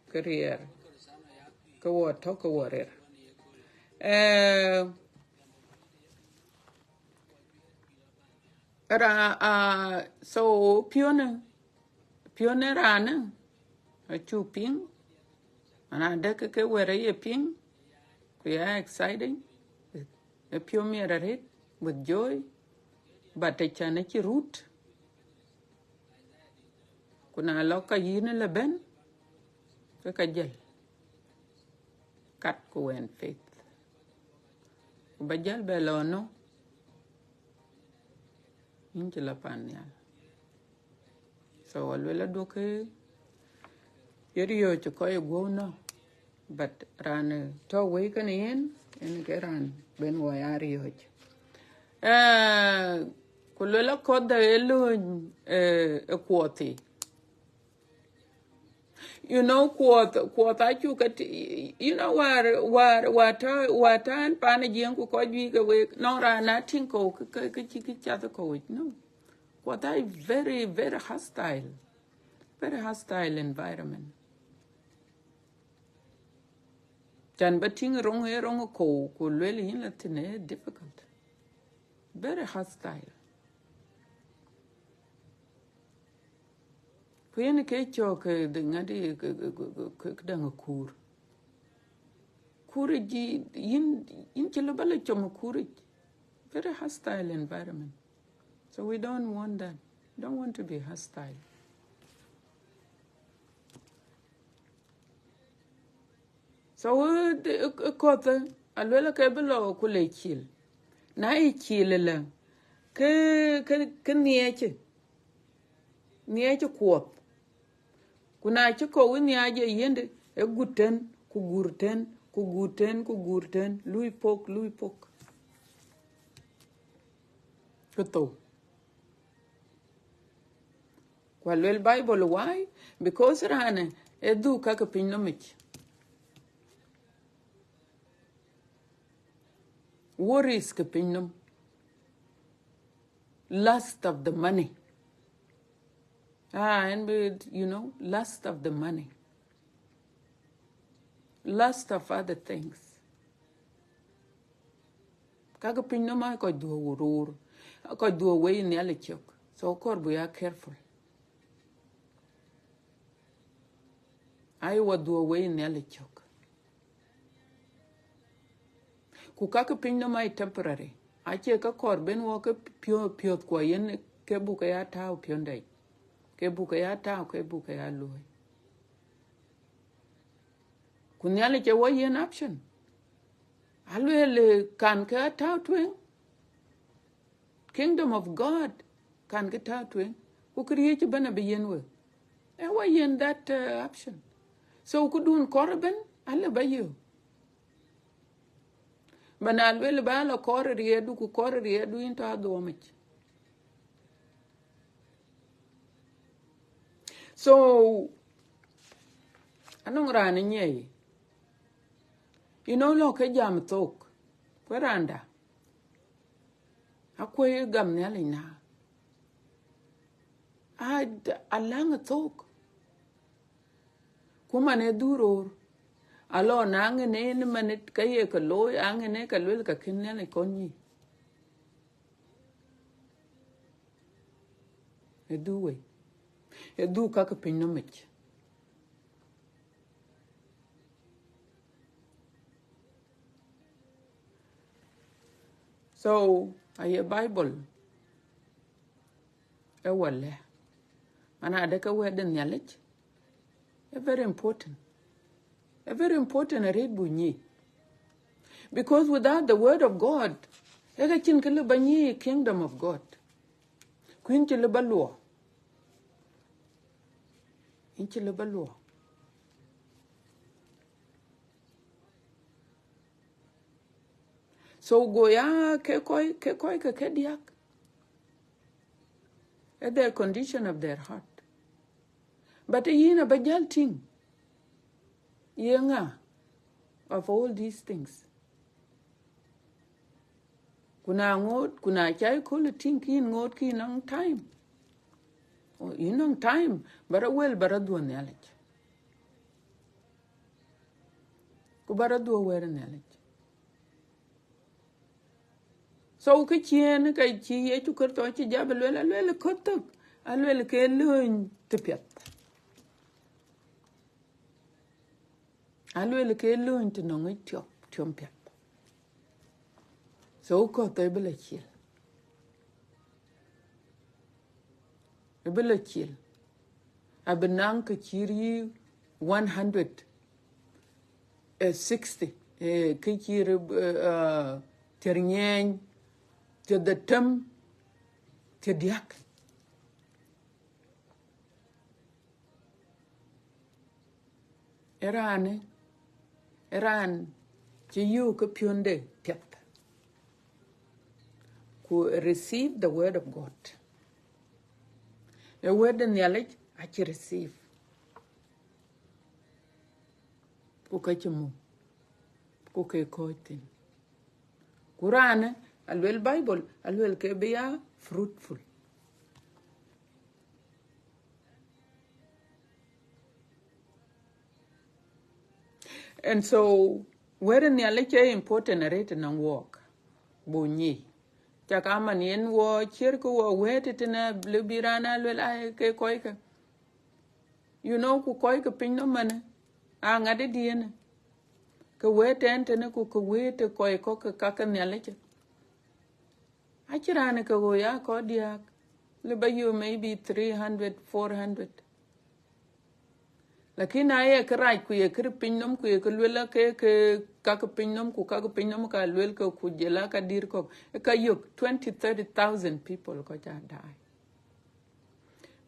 ke riɛɛr, ke wɔ tɔ̈ ke wɔ rir. Eh, ra, ah, so piɔ̈në, piɔ̈në raanë, acuk piŋ, raan dɛ̈ ke, ke wɛ̈t aye piŋ, ku ya exciting, ë piɔ̈u miɛt arëët with joy, but acan acï rut, ku na lɔ ka yïn ëlä bɛ̈n, ke ka jäl kat ku wɛn faith. Ku ba jäl bɛ lɔ nɔ, yïn cï lɔ pan nhial. So aluel aduɔ̈kï ye riɔ̈ɔ̈c kɔc ë guɔ̈u nɔ. But raan, eh, tɔ̈ wei kenë yen, yen ke raan ben wɔ ya riɔ̈ɔ̈c. Eh, ku luel akɔ̈th de ë lööny, eh, ë kuɔɔth yic. You know, kuɔɔth, kuɔɔth acuk ke ti-, you know, wäär, wäär, wäär tɔ̈, wäär tɔ̈ ɛn pan ë Jiëŋ ku kɔc juëc ke wek, nɔŋ raan na tïŋ kɔ̈u ke, ke, ke cï ke cath kɔ̈u yic, no. Kuɔɔth aa very, very hostile. Very hostile environment. Can ba tïŋ roŋ ë roŋ kɔ̈u, ku luel yïn la thïn ë difficult. Very hostile. Ku yen ke cɔk ke de ŋadi ke, ke, ke, ke, ke daŋ kuur. Kuur yic, yïn, yïn cï lɔ ba la com kuur yic. Very hostile environment. So we don't want that. We don't want to be hostile. So, eh, de, eh, eh, kɔ̈th, eh, aluel ke bï lɔ ku le cil. Na ye cil ëlä, ke, ke, ke nhiɛɛc, nhiɛɛc kuɔth. Ku na cï kɔ̈u nhiaac ë yiëndë, ë gut tën, ku gur tën, ku gur tën, ku gur tën, lui pok, lui pok. Ke thou. Ku aluel Bible, why? Because raanë ë dhuk ka ke piny nɔm yic. Worries ke piny nɔm. Lust of the money. Ah, and with, you know, lust of the money. Lust of other things. Ka ke piny nɔm aa kɔc dhuɔ̈k röör, aa kɔc dhuɔ̈k wei Nhialic cök. So kɔɔr buk ya careful. Aa wɔ dhuɔ̈k wei Nhialic cök. Ku ka ke piny nɔm aa temporary. Acie ka kɔɔr ben wɔ ke piɔ̈-, piɔ̈th kuɔ yen ke buk ke ya tääu piɔ̈nda yic. Ke buk ke ya tääu, ke buk ke ya luɔ̈i. Ku Nhialic ë wɔ yiën option. Aluel, eh, kan ke tääu tueŋ. Kingdom of God kan ke tääu tueŋ. Ku këriëëc ëbɛ̈n abï yiën we. Ë wɔ yiën that, uh, option. So këdun kɔɔr ëbɛ̈n, alë ba yök. Ba na luel ba la kɔɔr riɛɛtdu, ku kɔɔr riɛɛtdu yïn tɔ̈ adhuɔ̈m yic. So, anɔŋ raan ë nyiɛɛi. You know, lɔ ke jam thok. Ku randa. Akuɔ̈i gam Nhialic na. A, aläŋ ë thok. Ku man ë dhuk röör. Alɔ na ŋiɛc ë man ka ye ke looi, a ŋiɛc ë ka luel ka kën Nhialic kɔn nyï. Ë dhuk wei. Ë dhuk ka ke piny nɔm yic. So, aye Bible ë wale. Mana de ke wɛ̈t de Nhialic, ë very important. Ë very important arëët buk nyic. Because without the word of God, ë ke cïn kë lëu ba nyic kingdom of God. Ku yïn cï lëu ba luɔk. Yïn cï lëu ba luɔk. So go ya ke kɔc, ke kɔc ke ke diäk. At their condition of their heart. But yïn aba jäl tïŋ, ye ŋa of all these things? Ku na ŋoot, ku na cai kööl tïŋ, ke yïn ŋoot, ke yïn nɔŋ time. Oh, yïn nɔŋ time, ba rɔt wël, ba rɔt dhuɔ̈k Nhialic. Ku ba rɔt dhuɔ̈k wɛ̈t Nhialic. So kë ciëën, ka cï Yecu Kërtho cï jam, aluel, aluel kɔ̈th thök, aluel ke lööny të piɛth. Aluel ke lööny të nɔŋ yic tiɔp, tiɔm piɛth. So kɔ̈th thok bï la cil. Ë bï la cil. Abï naŋ kë cï riëëu one hundred, eh, sixty, eh, kë cï riëëu, eh, eh, thiërŋiɛɛny, thiërdhetem, thiërdiäk. Ë raanë, ë raan cï yöök ke piɔ̈nde piɛth, ku receive the word of God. Ë wɛ̈t de Nhialic acï receive, ku ka cï muk, ku ke kɔ̈ɔ̈c thïn. Ku raanë, aluel Bible, aluel ke bï ya fruitful. And so, wɛ̈t Nhialic ë important arëët ënɔŋ wɔɔk, buk nyic. Cak aman yen wɔ ciɛ̈r ke wɔ wɛ̈ɛ̈t tënë, lëu bï raan aluel, ai, ke kɔckë. You know, ku kɔc ke piny nɔm manë, aŋäth ë diɛ̈n, ke wëët tɛ̈n tënë, ku ke wëët ë kɔc kɔ̈k ke ka ke Nhialic. Acïn raan ke ɣöö ya kɔc diäk, lëu ba yök maybe three hundred, four hundred. Lakin na ye kërac, ku ye kë piny nɔm, ku ye kë luel ke, ke ka ke piny nɔm, ku ka ke piny nɔm ka luel ke, ku jɔl a ka dït kɔ̈k, ë ka yök twenty, thirty thousand people kɔc aa daai.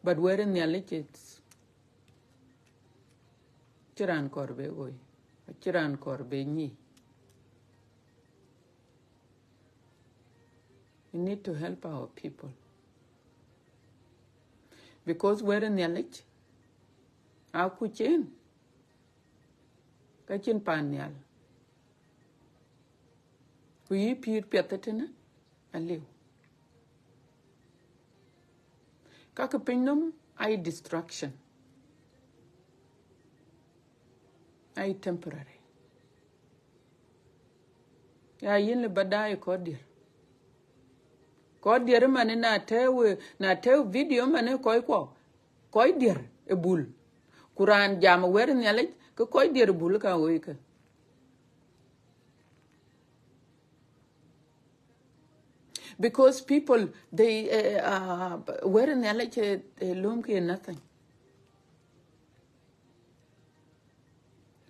But wɛ̈t Nhialic, it's, acïn raan kɔɔr bï ɣoi, acïn raan kɔɔr bï nyic. We need to help our people. Because wɛ̈t Nhialic, akuc en, ka cïn paan nhial. Ku yï pïïr piɛth ëtënë, aliu. Ka ke piny nɔm, aye distraction. Aye temporary. Ya yïn lëu ba daai kɔc diɛ̈r. Kɔc diɛ̈r manë na tɛ̈ɛ̈u, na tɛ̈ɛ̈u video manë kɔc kuɔ, kɔc diɛ̈r ë bul. Ku raan jam wɛ̈t Nhialic, ke kɔc diɛ̈r ë bul ka ɣoi ke. Because people, they, uh, uh, wɛ̈t Nhialic, uh, uh, lööm ke nothing.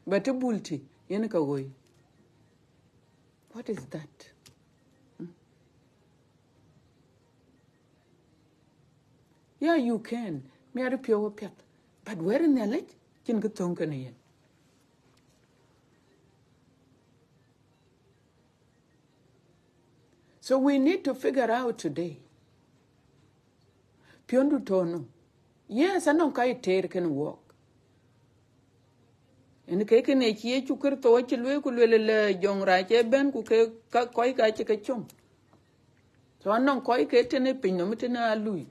But ë bul tï, yen ka ɣoi. What is that? Hmm? Yeah, you can. Miɛt piɔ̈u apiɛth. But wɛ̈t Nhialic, cïn kë thöŋ kenë yen. So we need to figure out today. Piɔ̈ndu tɔ̈ nu. Yes, anɔŋ ka ye teer kenë wɔɔk. Yen ke kënë cï Yecu Kërtho acï lueel ku lueel lë jɔŋrac ë bɛ̈n ku ke ka, kɔc ka cï ke com. So anɔŋ kɔc ke tënë piny nɔm tënë alui.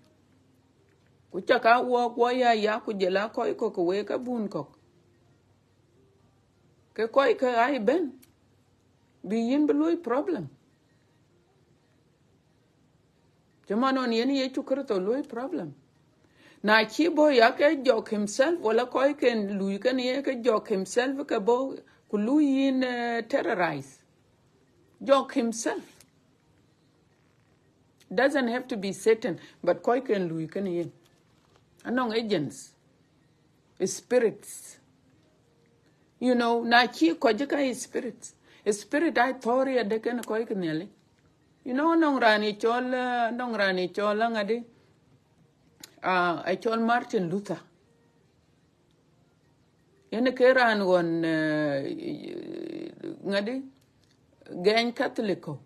Ku cak a wɔɔk wɔ ya ya ku jɔl a kɔc kɔ̈k ke wek abun kɔ̈k. Ke kɔc ke aa ye bɛ̈n, bï yïn bï luɔ̈i problem. Cïmën ɣɔn yen Yecu Kërtho luɔ̈i problem. Na cï bɔ̈ ya ke jɔk himself, wala kɔc ken lui ken ye ke jɔk himself ke bɔ̈, ku lui yïn, eh, terrorize. Jɔk himself. Doesn't have to be Satan, but kɔc ken lui ken ye. Anɔŋ agents, spirits. You know, na cï kɔc ka spirits. Spirit aa thɔ̈r yadë ken kɔc ke Nhialic. You know, anɔŋ raan ye cɔl, eh, anɔŋ raan ye cɔl aŋadï, ah, ë cɔl Martin Luther. Yen ke raan ɣɔn, eh, ŋadï, gɛny Catholic kɔ̈u.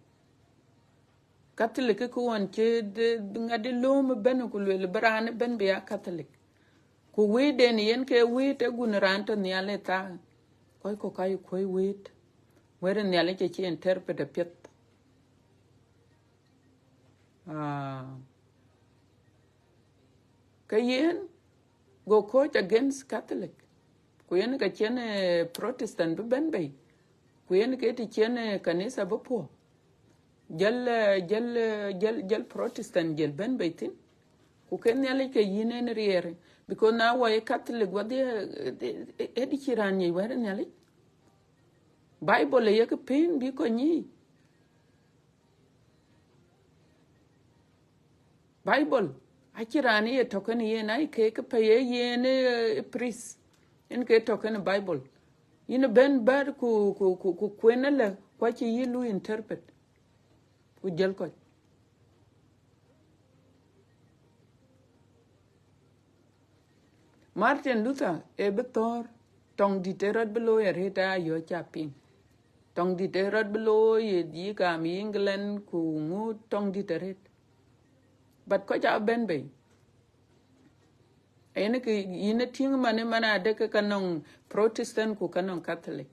Catholic kë ɣɔn cï de, ŋadï lööm ëbɛ̈n ku lueel bï raan ëbɛ̈n bï ya Catholic. Ku wëëtden yen ke wëët ë gun raan tɔ̈ nhial ë thaa. Kɔc kɔ̈k ka ye kuɔ̈i wëët. Wɛ̈t ë Nhialic acï interpret apiɛth. Ah. Ke yen go kɔ̈ɔ̈c against Catholic. Ku yen ke cïn, eh, Protestant bï bɛ̈n bei. Ku yen ke të cïn, eh, kanitha bï puɔ̈u. Jël, eh, jël, eh, jël, jël Protestant jël bɛ̈n bei thïn. Ku ke Nhialic ke yïn en riɛɛr. Because na wɔ ye Catholic wadhie, eh, eh, eh, ëdï cï raan nyic wɛ̈t ë Nhialic. Bible ë yekë pïn bï kɔc nyic. Bible, acï raan ye tɔ̈ kenë yen, ai ke ke pɛ̈i ye yen, eh, priest. Yen ke tɔ̈ kenë Bible. Yïn bɛ̈n bɛ̈r ku, ku, ku, ku kuen ëlë, ku acï yï lu interpret. Ku jël kɔc. Martin Luther ë bï thɔ̈r, tɔŋ dït ë rɔt bï looi arëët aa yɔ̈ɔ̈c ca piŋ. Tɔŋ dït ë rɔt bï looi ye yï kaam yï England ku ŋu tɔŋ dït arëët. But kɔc aa bɛ̈n bei. Yen kë yïn ë tïŋ man ë man adë ke ka nɔŋ Protestant ku ka nɔŋ Catholic.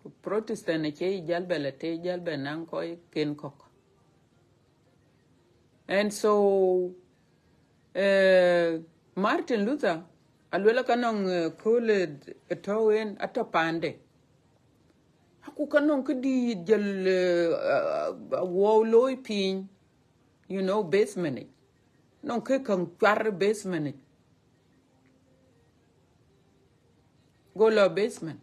Ku Protestant acie yï jäl bɛ la tëë jäl bɛ naŋ kɔc ken kɔ̈k. And so, eh, Martin Luther, aluel ka nɔŋ, eh, kööl ë tɔ̈u en atɔ̈ paande. Aku ka nɔŋ këdïït jël, eh, a, a, awuɔu looi piny, you know, basement ic. Nɔŋ kë käŋ cuar basement ic. Go lɔ basement.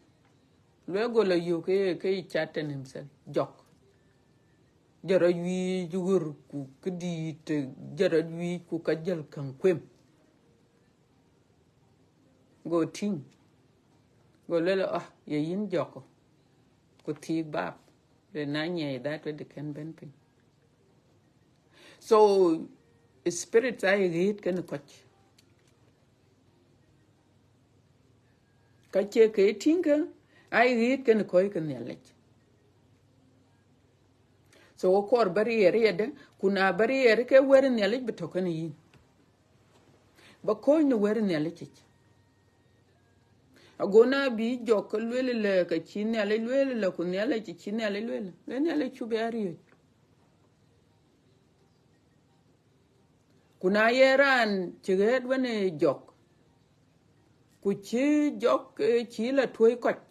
Lueel go lɔ yök ke, ke Satan himself. Jɔk. Jɔt rɔt wiic ɣör ku këdïït, jɔt rɔt wiic ku ka jël käŋ kuem. Go tïŋ. Go lueel, ah, ye yïn jɔk. Ku thiëëk bap. Le na nyiɛɛi that way de kën bɛ̈n piny. So, spirits aa ye ɣëët kenë kɔc. Ka cie ke tïŋ ke, aa ye ɣëët kenë kɔc ke Nhialic. So, wo kɔɔr bä riɛɛr yedë, ku na bä riɛɛr ke wɛ̈t Nhialic bï tɔ̈ kenë yïn. Bä kɔ̈ɔ̈c në wɛ̈t Nhialic yic. Ago na bï jɔk ke lueel lɛ, ka cï Nhialic lueel lɛ, ku Nhialic cï Nhialic lueel. Le Nhialic cu bï a riɔ̈c. Ku na ye raan cï ɣɛɛt wën ë jɔk, ku cï jɔk, eh, cï la tuɔ̈i kɔc,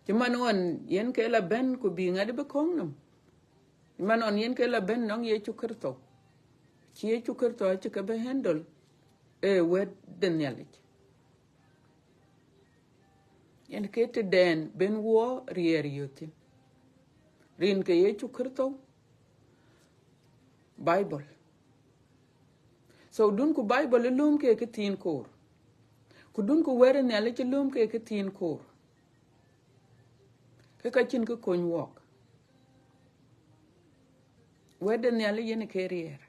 cï man ɣɔn yen ke la bɛ̈n ku bï ŋadï bï kɔ̈ŋ nɔm, cï man ɣɔn yen ke la bɛ̈n nɔŋ Yecu Kërtho, cï Yecu Kërtho acï ke bï handle, eh, wɛ̈t de Nhialic. Yen ke tëden ben wuɔ riɛɛr yöth thïn. Rin ke Yecu Kërtho, Bible. So, dun ku Bible ë lööm ke këthiin koor. Ku dun ku wɛ̈t Nhialic ë lööm ke këthiin koor. Ke ka cïn kë kony wɔk. Wɛ̈t de Nhialic yen ke riɛɛr.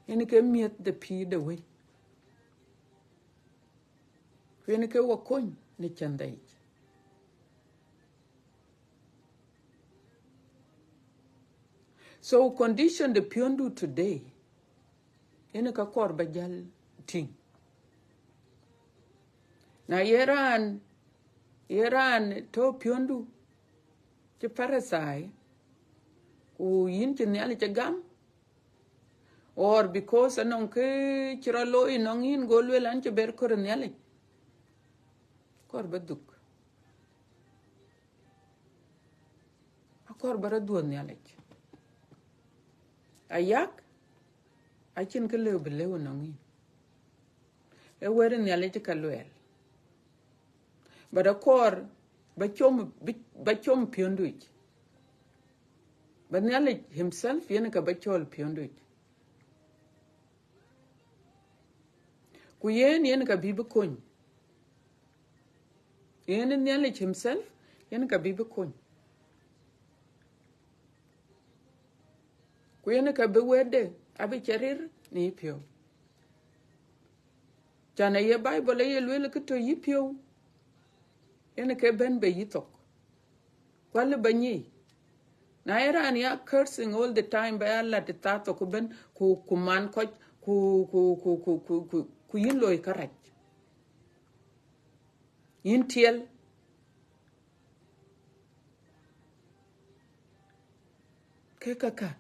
Yen ke miëth de pïïr de wëi. Ku yen ke wɔ kony në cändhɛ yic. So condition de piɔ̈ndu today, yen ka kɔɔr bä jäl tïŋ. Na ye raan, ye raan tɔ̈ piɔ̈ndu cï parasai, ku yïn cï Nhialic cï gam, or because anɔŋ kë cï rɔt looi nɔŋ yïn, go lueel an cï ber kɔɔr Nhialic, kɔɔr bä dhuk. Akɔɔr bä rɔt dhuɔ̈th Nhialic. Ayak, Acïn kë lëu bï lëu ënɔŋ yïn. Ee wɛ̈t Nhialic ka lueel. But akɔɔr ba com, ba com piɔ̈nduic. Ba Nhialic himself yen ka ba cɔl piɔ̈nduic. Ku yen yen ka bï bï kony. Yen Nhialic himself yen ka bï bï kony. Ku yen ka bï wɛ̈tde abï cä rir në yïpiɔ̈u. Can aye Bible aye lueel kë tɔ̈ yïpiɔ̈u, yen ke bɛ̈n bei yïthok. Ku alë ba nyic. Na ye raan ya cursing all the time, ba ya lat ë thaa thok ëbën, ku, ku man kɔc, ku, ku, ku yïn loi kärac. Yïn tiɛl. Ke käkkä,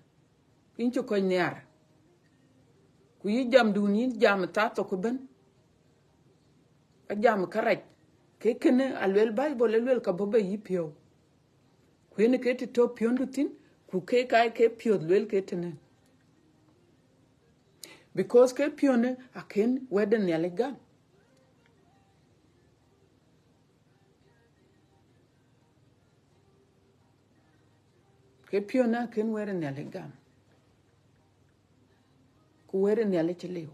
yïn cï kɔc nhiaar. Ku yï jamdun yïn jam ë thaa thok ëbën. A jam kärac. Ke kënë aluel Bible, aluel ka bɔ̈ bei yïpiɔ̈u. Ku yen ke të tɔ̈ piɔ̈ndu thïn, ku ke ka ke piɔ̈th luel ke tënë. Because ke piɔ̈në akën wɛ̈t Nhialic gam. Ke piɔ̈në akën wɛ̈t Nhialic gam. Ku wɛ̈t Nhialic cï liu.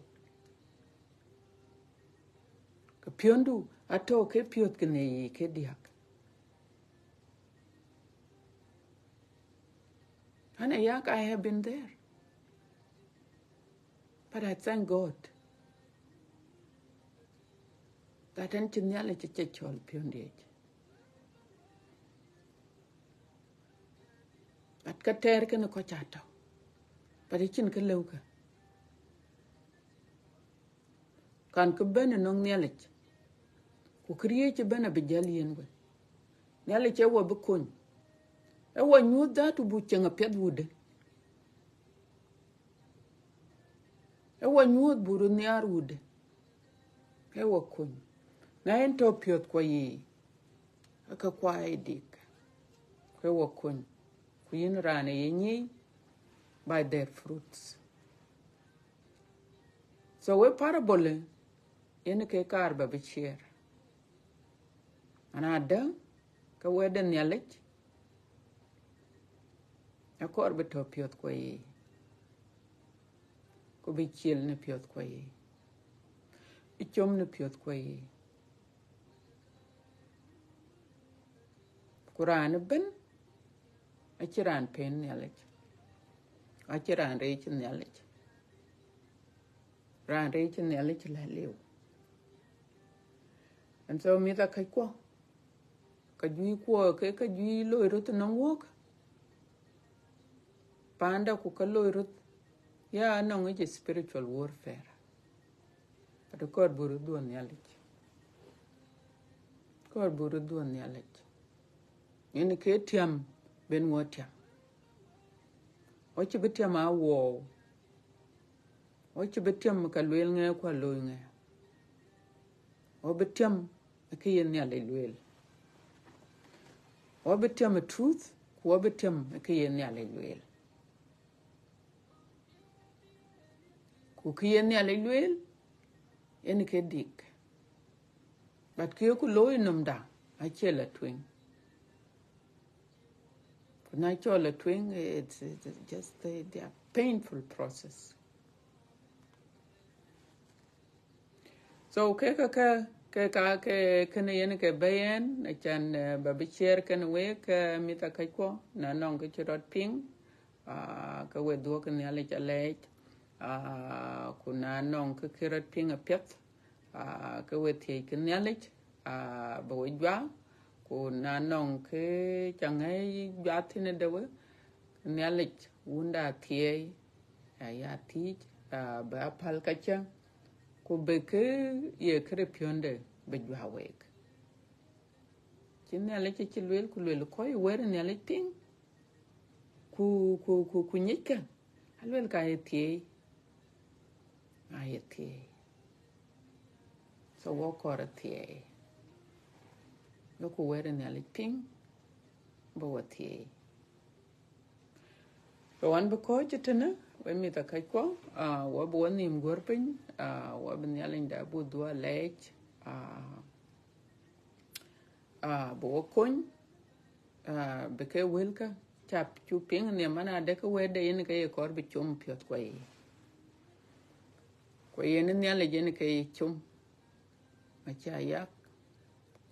Ke piɔ̈ndu atɔ̈ ke piɔ̈th kënë yiic ke diäk. An, a yak, I have been there. But I thank God that an cï Nhialic cï cɔl piɔ̈ndiɛ̈. But ka tɛɛr kënë kɔc atɔ̈. But acïn kë lëukë. Kan kë bɛ̈n ënɔŋ Nhialic. Ku këriëëc ëbɛ̈n abï jäl yen we. Nhialic ee wɔ bï kony. Ee wɔ nyuɔ̈th dhät buk ceŋ apiɛth wudë. Ee wɔ nyuɔ̈th buk röt nhiaar wudë. Ee wɔ kony. Na yen tɔ̈ piɔ̈th kuɔ yiic, aka kuai dik. Ku ee wɔ kony. Ku yïn raan ë ye nyic by their fruits. So we parable yen ke kaar ba bï ciɛɛr. An adë ke wɛ̈t Nhialic akɔɔr bï tɔ̈ piɔ̈th kuɔ yiic. Ku bï ciɛl në piɔ̈th kuɔ yiic. Bï com në piɔ̈th kuɔ yiic. Ku raan ëbën acï raan pën Nhialic. Acï raan reec Nhialic. Raan reec Nhialic la liu. And so mïth akëckuɔ, ka juëc kuɔ ke ka juëc loi röt ënɔŋ wok. Panda ku ka loi röt, ya ënɔŋ yic spiritual warfare. But kɔɔr buk röt dhuɔ̈n Nhialic. Kɔɔr buk röt dhuɔ̈n Nhialic. Yen ke tiam ben wɔ tiam. Wɔ cï bï tiam awɔɔu. Wɔ cï bï tiam ka lueel ŋɛɛ ku aloi ŋɛɛ. Wɔ bï tiam ë kë ye Nhialic lueel. Wɔ bï tiam ë truth, ku wɔ bï tiam ë kë ye Nhialic lueel. Ku kë ye Nhialic lueel, yen ke dik. But kë yeku looi nɔmda, acie la tueŋ. Ku na cɔl la tueŋ, it's, it's just the, they are painful process. So ke ka ke, ke ka ke, kënë yen ke bɛ̈n, acän, eh, ba bï ciɛɛr kënë wek, eh, mïth akëckuɔ, na nɔŋ kë cï rɔt piŋ, ah, ke we dhuɔ̈k Nhialic alɛɛc, ah, ku na nɔŋ kë cï rɔt piŋ apiɛth, ah, ke we thiëc kë Nhialic, ah, ba we juak, ku na nɔŋ kë ca ŋɛi juak thïn ë de we, Nhialic wunda thiëëi, aya thiëc, ah, bï apäl kacä, ku bï kë ye këde piɔ̈nde bï juak wek. Cï Nhialic cï lueel, ku lueel kɔc wɛ̈t Nhialic piŋ, ku, ku, ku, ku nyickë, alueel ka ye thiëëi, aye thiëëi. So wɔ kɔɔr thiëëi. Yeku wɛ̈t Nhialic piŋ, bï wɔ thiëëi. So wan bï kɔc tënë, We mïth akɔckuɔ, uh, wa bï wa nhïïm guɔ̈r piny, uh, wa bï Nhialicda bï dhuɔ̈k alɛɛc, uh, uh, bï wa kony, uh, bï ke wëlkä cap cuk piŋ nhiam, man adɛ̈ ke wɛ̈tde yen ke ye kɔɔr bï com piɔ̈th kua ye. Ku yen Nhialic yen ke ye com, acie ayak,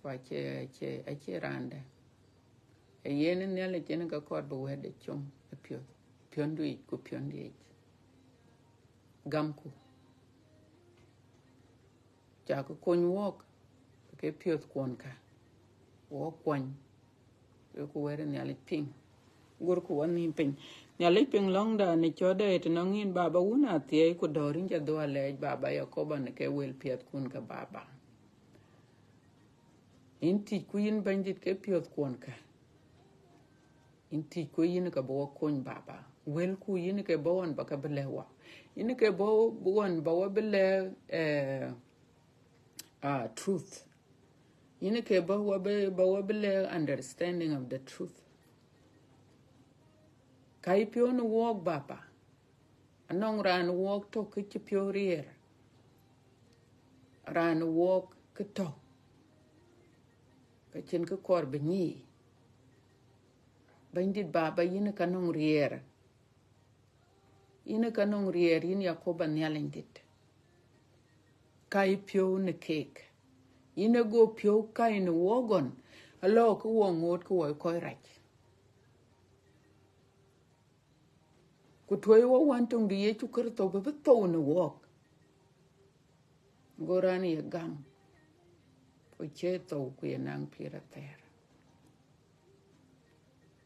ku acie, acie, acie raan dɛ̈. Ee yen Nhialic yen ke kɔɔr bï wɛ̈tde com ë piɔ̈th, piɔ̈ndu yic ku piɔ̈ndu yic. Gamku. Cakë kony wɔk, ke piɔ̈thkuɔnkä, wɔ kuany, ke ku wɛ̈t Nhialic piŋ. Guɔ̈rku wa nhïïm piny. Nhialic piŋ lɔ̈ŋda në cɔ̈tda ë tënɔŋ yïn, Baba, wun athiɛɛi ku dɔ̈ɔ̈r yïn, ca dhuɔ̈k alɛɛc, Baba Yakoba, në ke wël piɛthkun ke, Baba. Yïn tïcku yïn Bɛ̈nydït ke piɔ̈thkuɔnkä. Yïn tïcku yïn ke bï wa kony, Baba. Wëlku yïn ke bï ɣɔn ba ke bï lɛ̈k wa. Yïn ke bï, bï ɣɔn ba wa bï lɛ̈k, eh, uh, truth. Yïn ke bï wa bï, ba wa bï lɛ̈k understanding of the truth. Ka yï piɔ̈u në wɔɔk, Baba, anɔŋ raan wɔɔk tɔ̈ ke cï piɔ̈u riɛɛr, raan wɔɔk ke tɔ̈ ke cïn kë kɔɔr bï nyic. Bɛ̈nydït Baba, yïn ka nɔŋ riɛɛr. Yïn ka nɔŋ riɛɛr, yïn Yakoba Nhialic dït. Ka yï piɔ̈u në keek. Yïn ë go piɔ̈u ka yïn wɔ gɔn, alɔ ke wɔ ŋoot ke wɔ kɔc rac. Ku tuɔ̈i wɔ Wën töŋdu Yecu Kërtho bï bï thou në wɔɔk. Go raan ye gam, ku cie thou ku ye naŋ pïïr athɛɛr.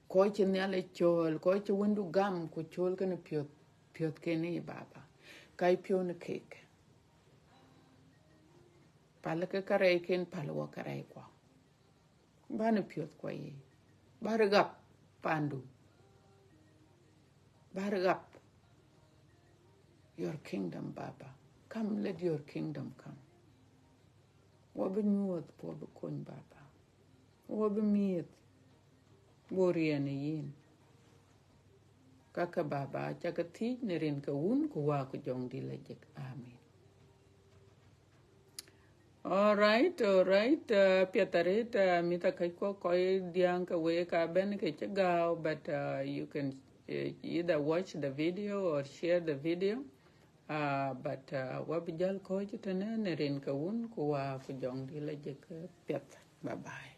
Kɔc cï Nhialic cɔɔl, kɔc cï Wëndu gam ku cɔɔl kenë piɔ̈th, piɔ̈thken ë Baba, ka yï piɔ̈u në keek. Pal ke kärɛcken, pal wɔ kärɛckuɔ. Bä në piɔ̈thkua ye. Bä rɔt ɣap pandu. Bä rɔt ɣap. Your kingdom, Baba. Come, let your kingdom come. Wɔ bï nyuɔɔth, wɔ bï kony, Baba. Wɔ bï miëth, wɔ riɛn ë yïn. Ka ke Baba, ca ke thiëc në rin ke Wun ku Wä ku Jɔŋdït Lajik. Amen. All right, all right. Uh, piɛth arëët, uh, mïth akɔckuɔ, kɔc diäŋ ke week abɛ̈n ke cï gääu, but, uh, you can, uh, either watch the video or share the video. Uh, but, uh, wɔ bï jäl kɔ̈ɔ̈c tënë në rin ke Wun ku Wä ku Jɔŋdït Lajik. Piɛth. Bye bye.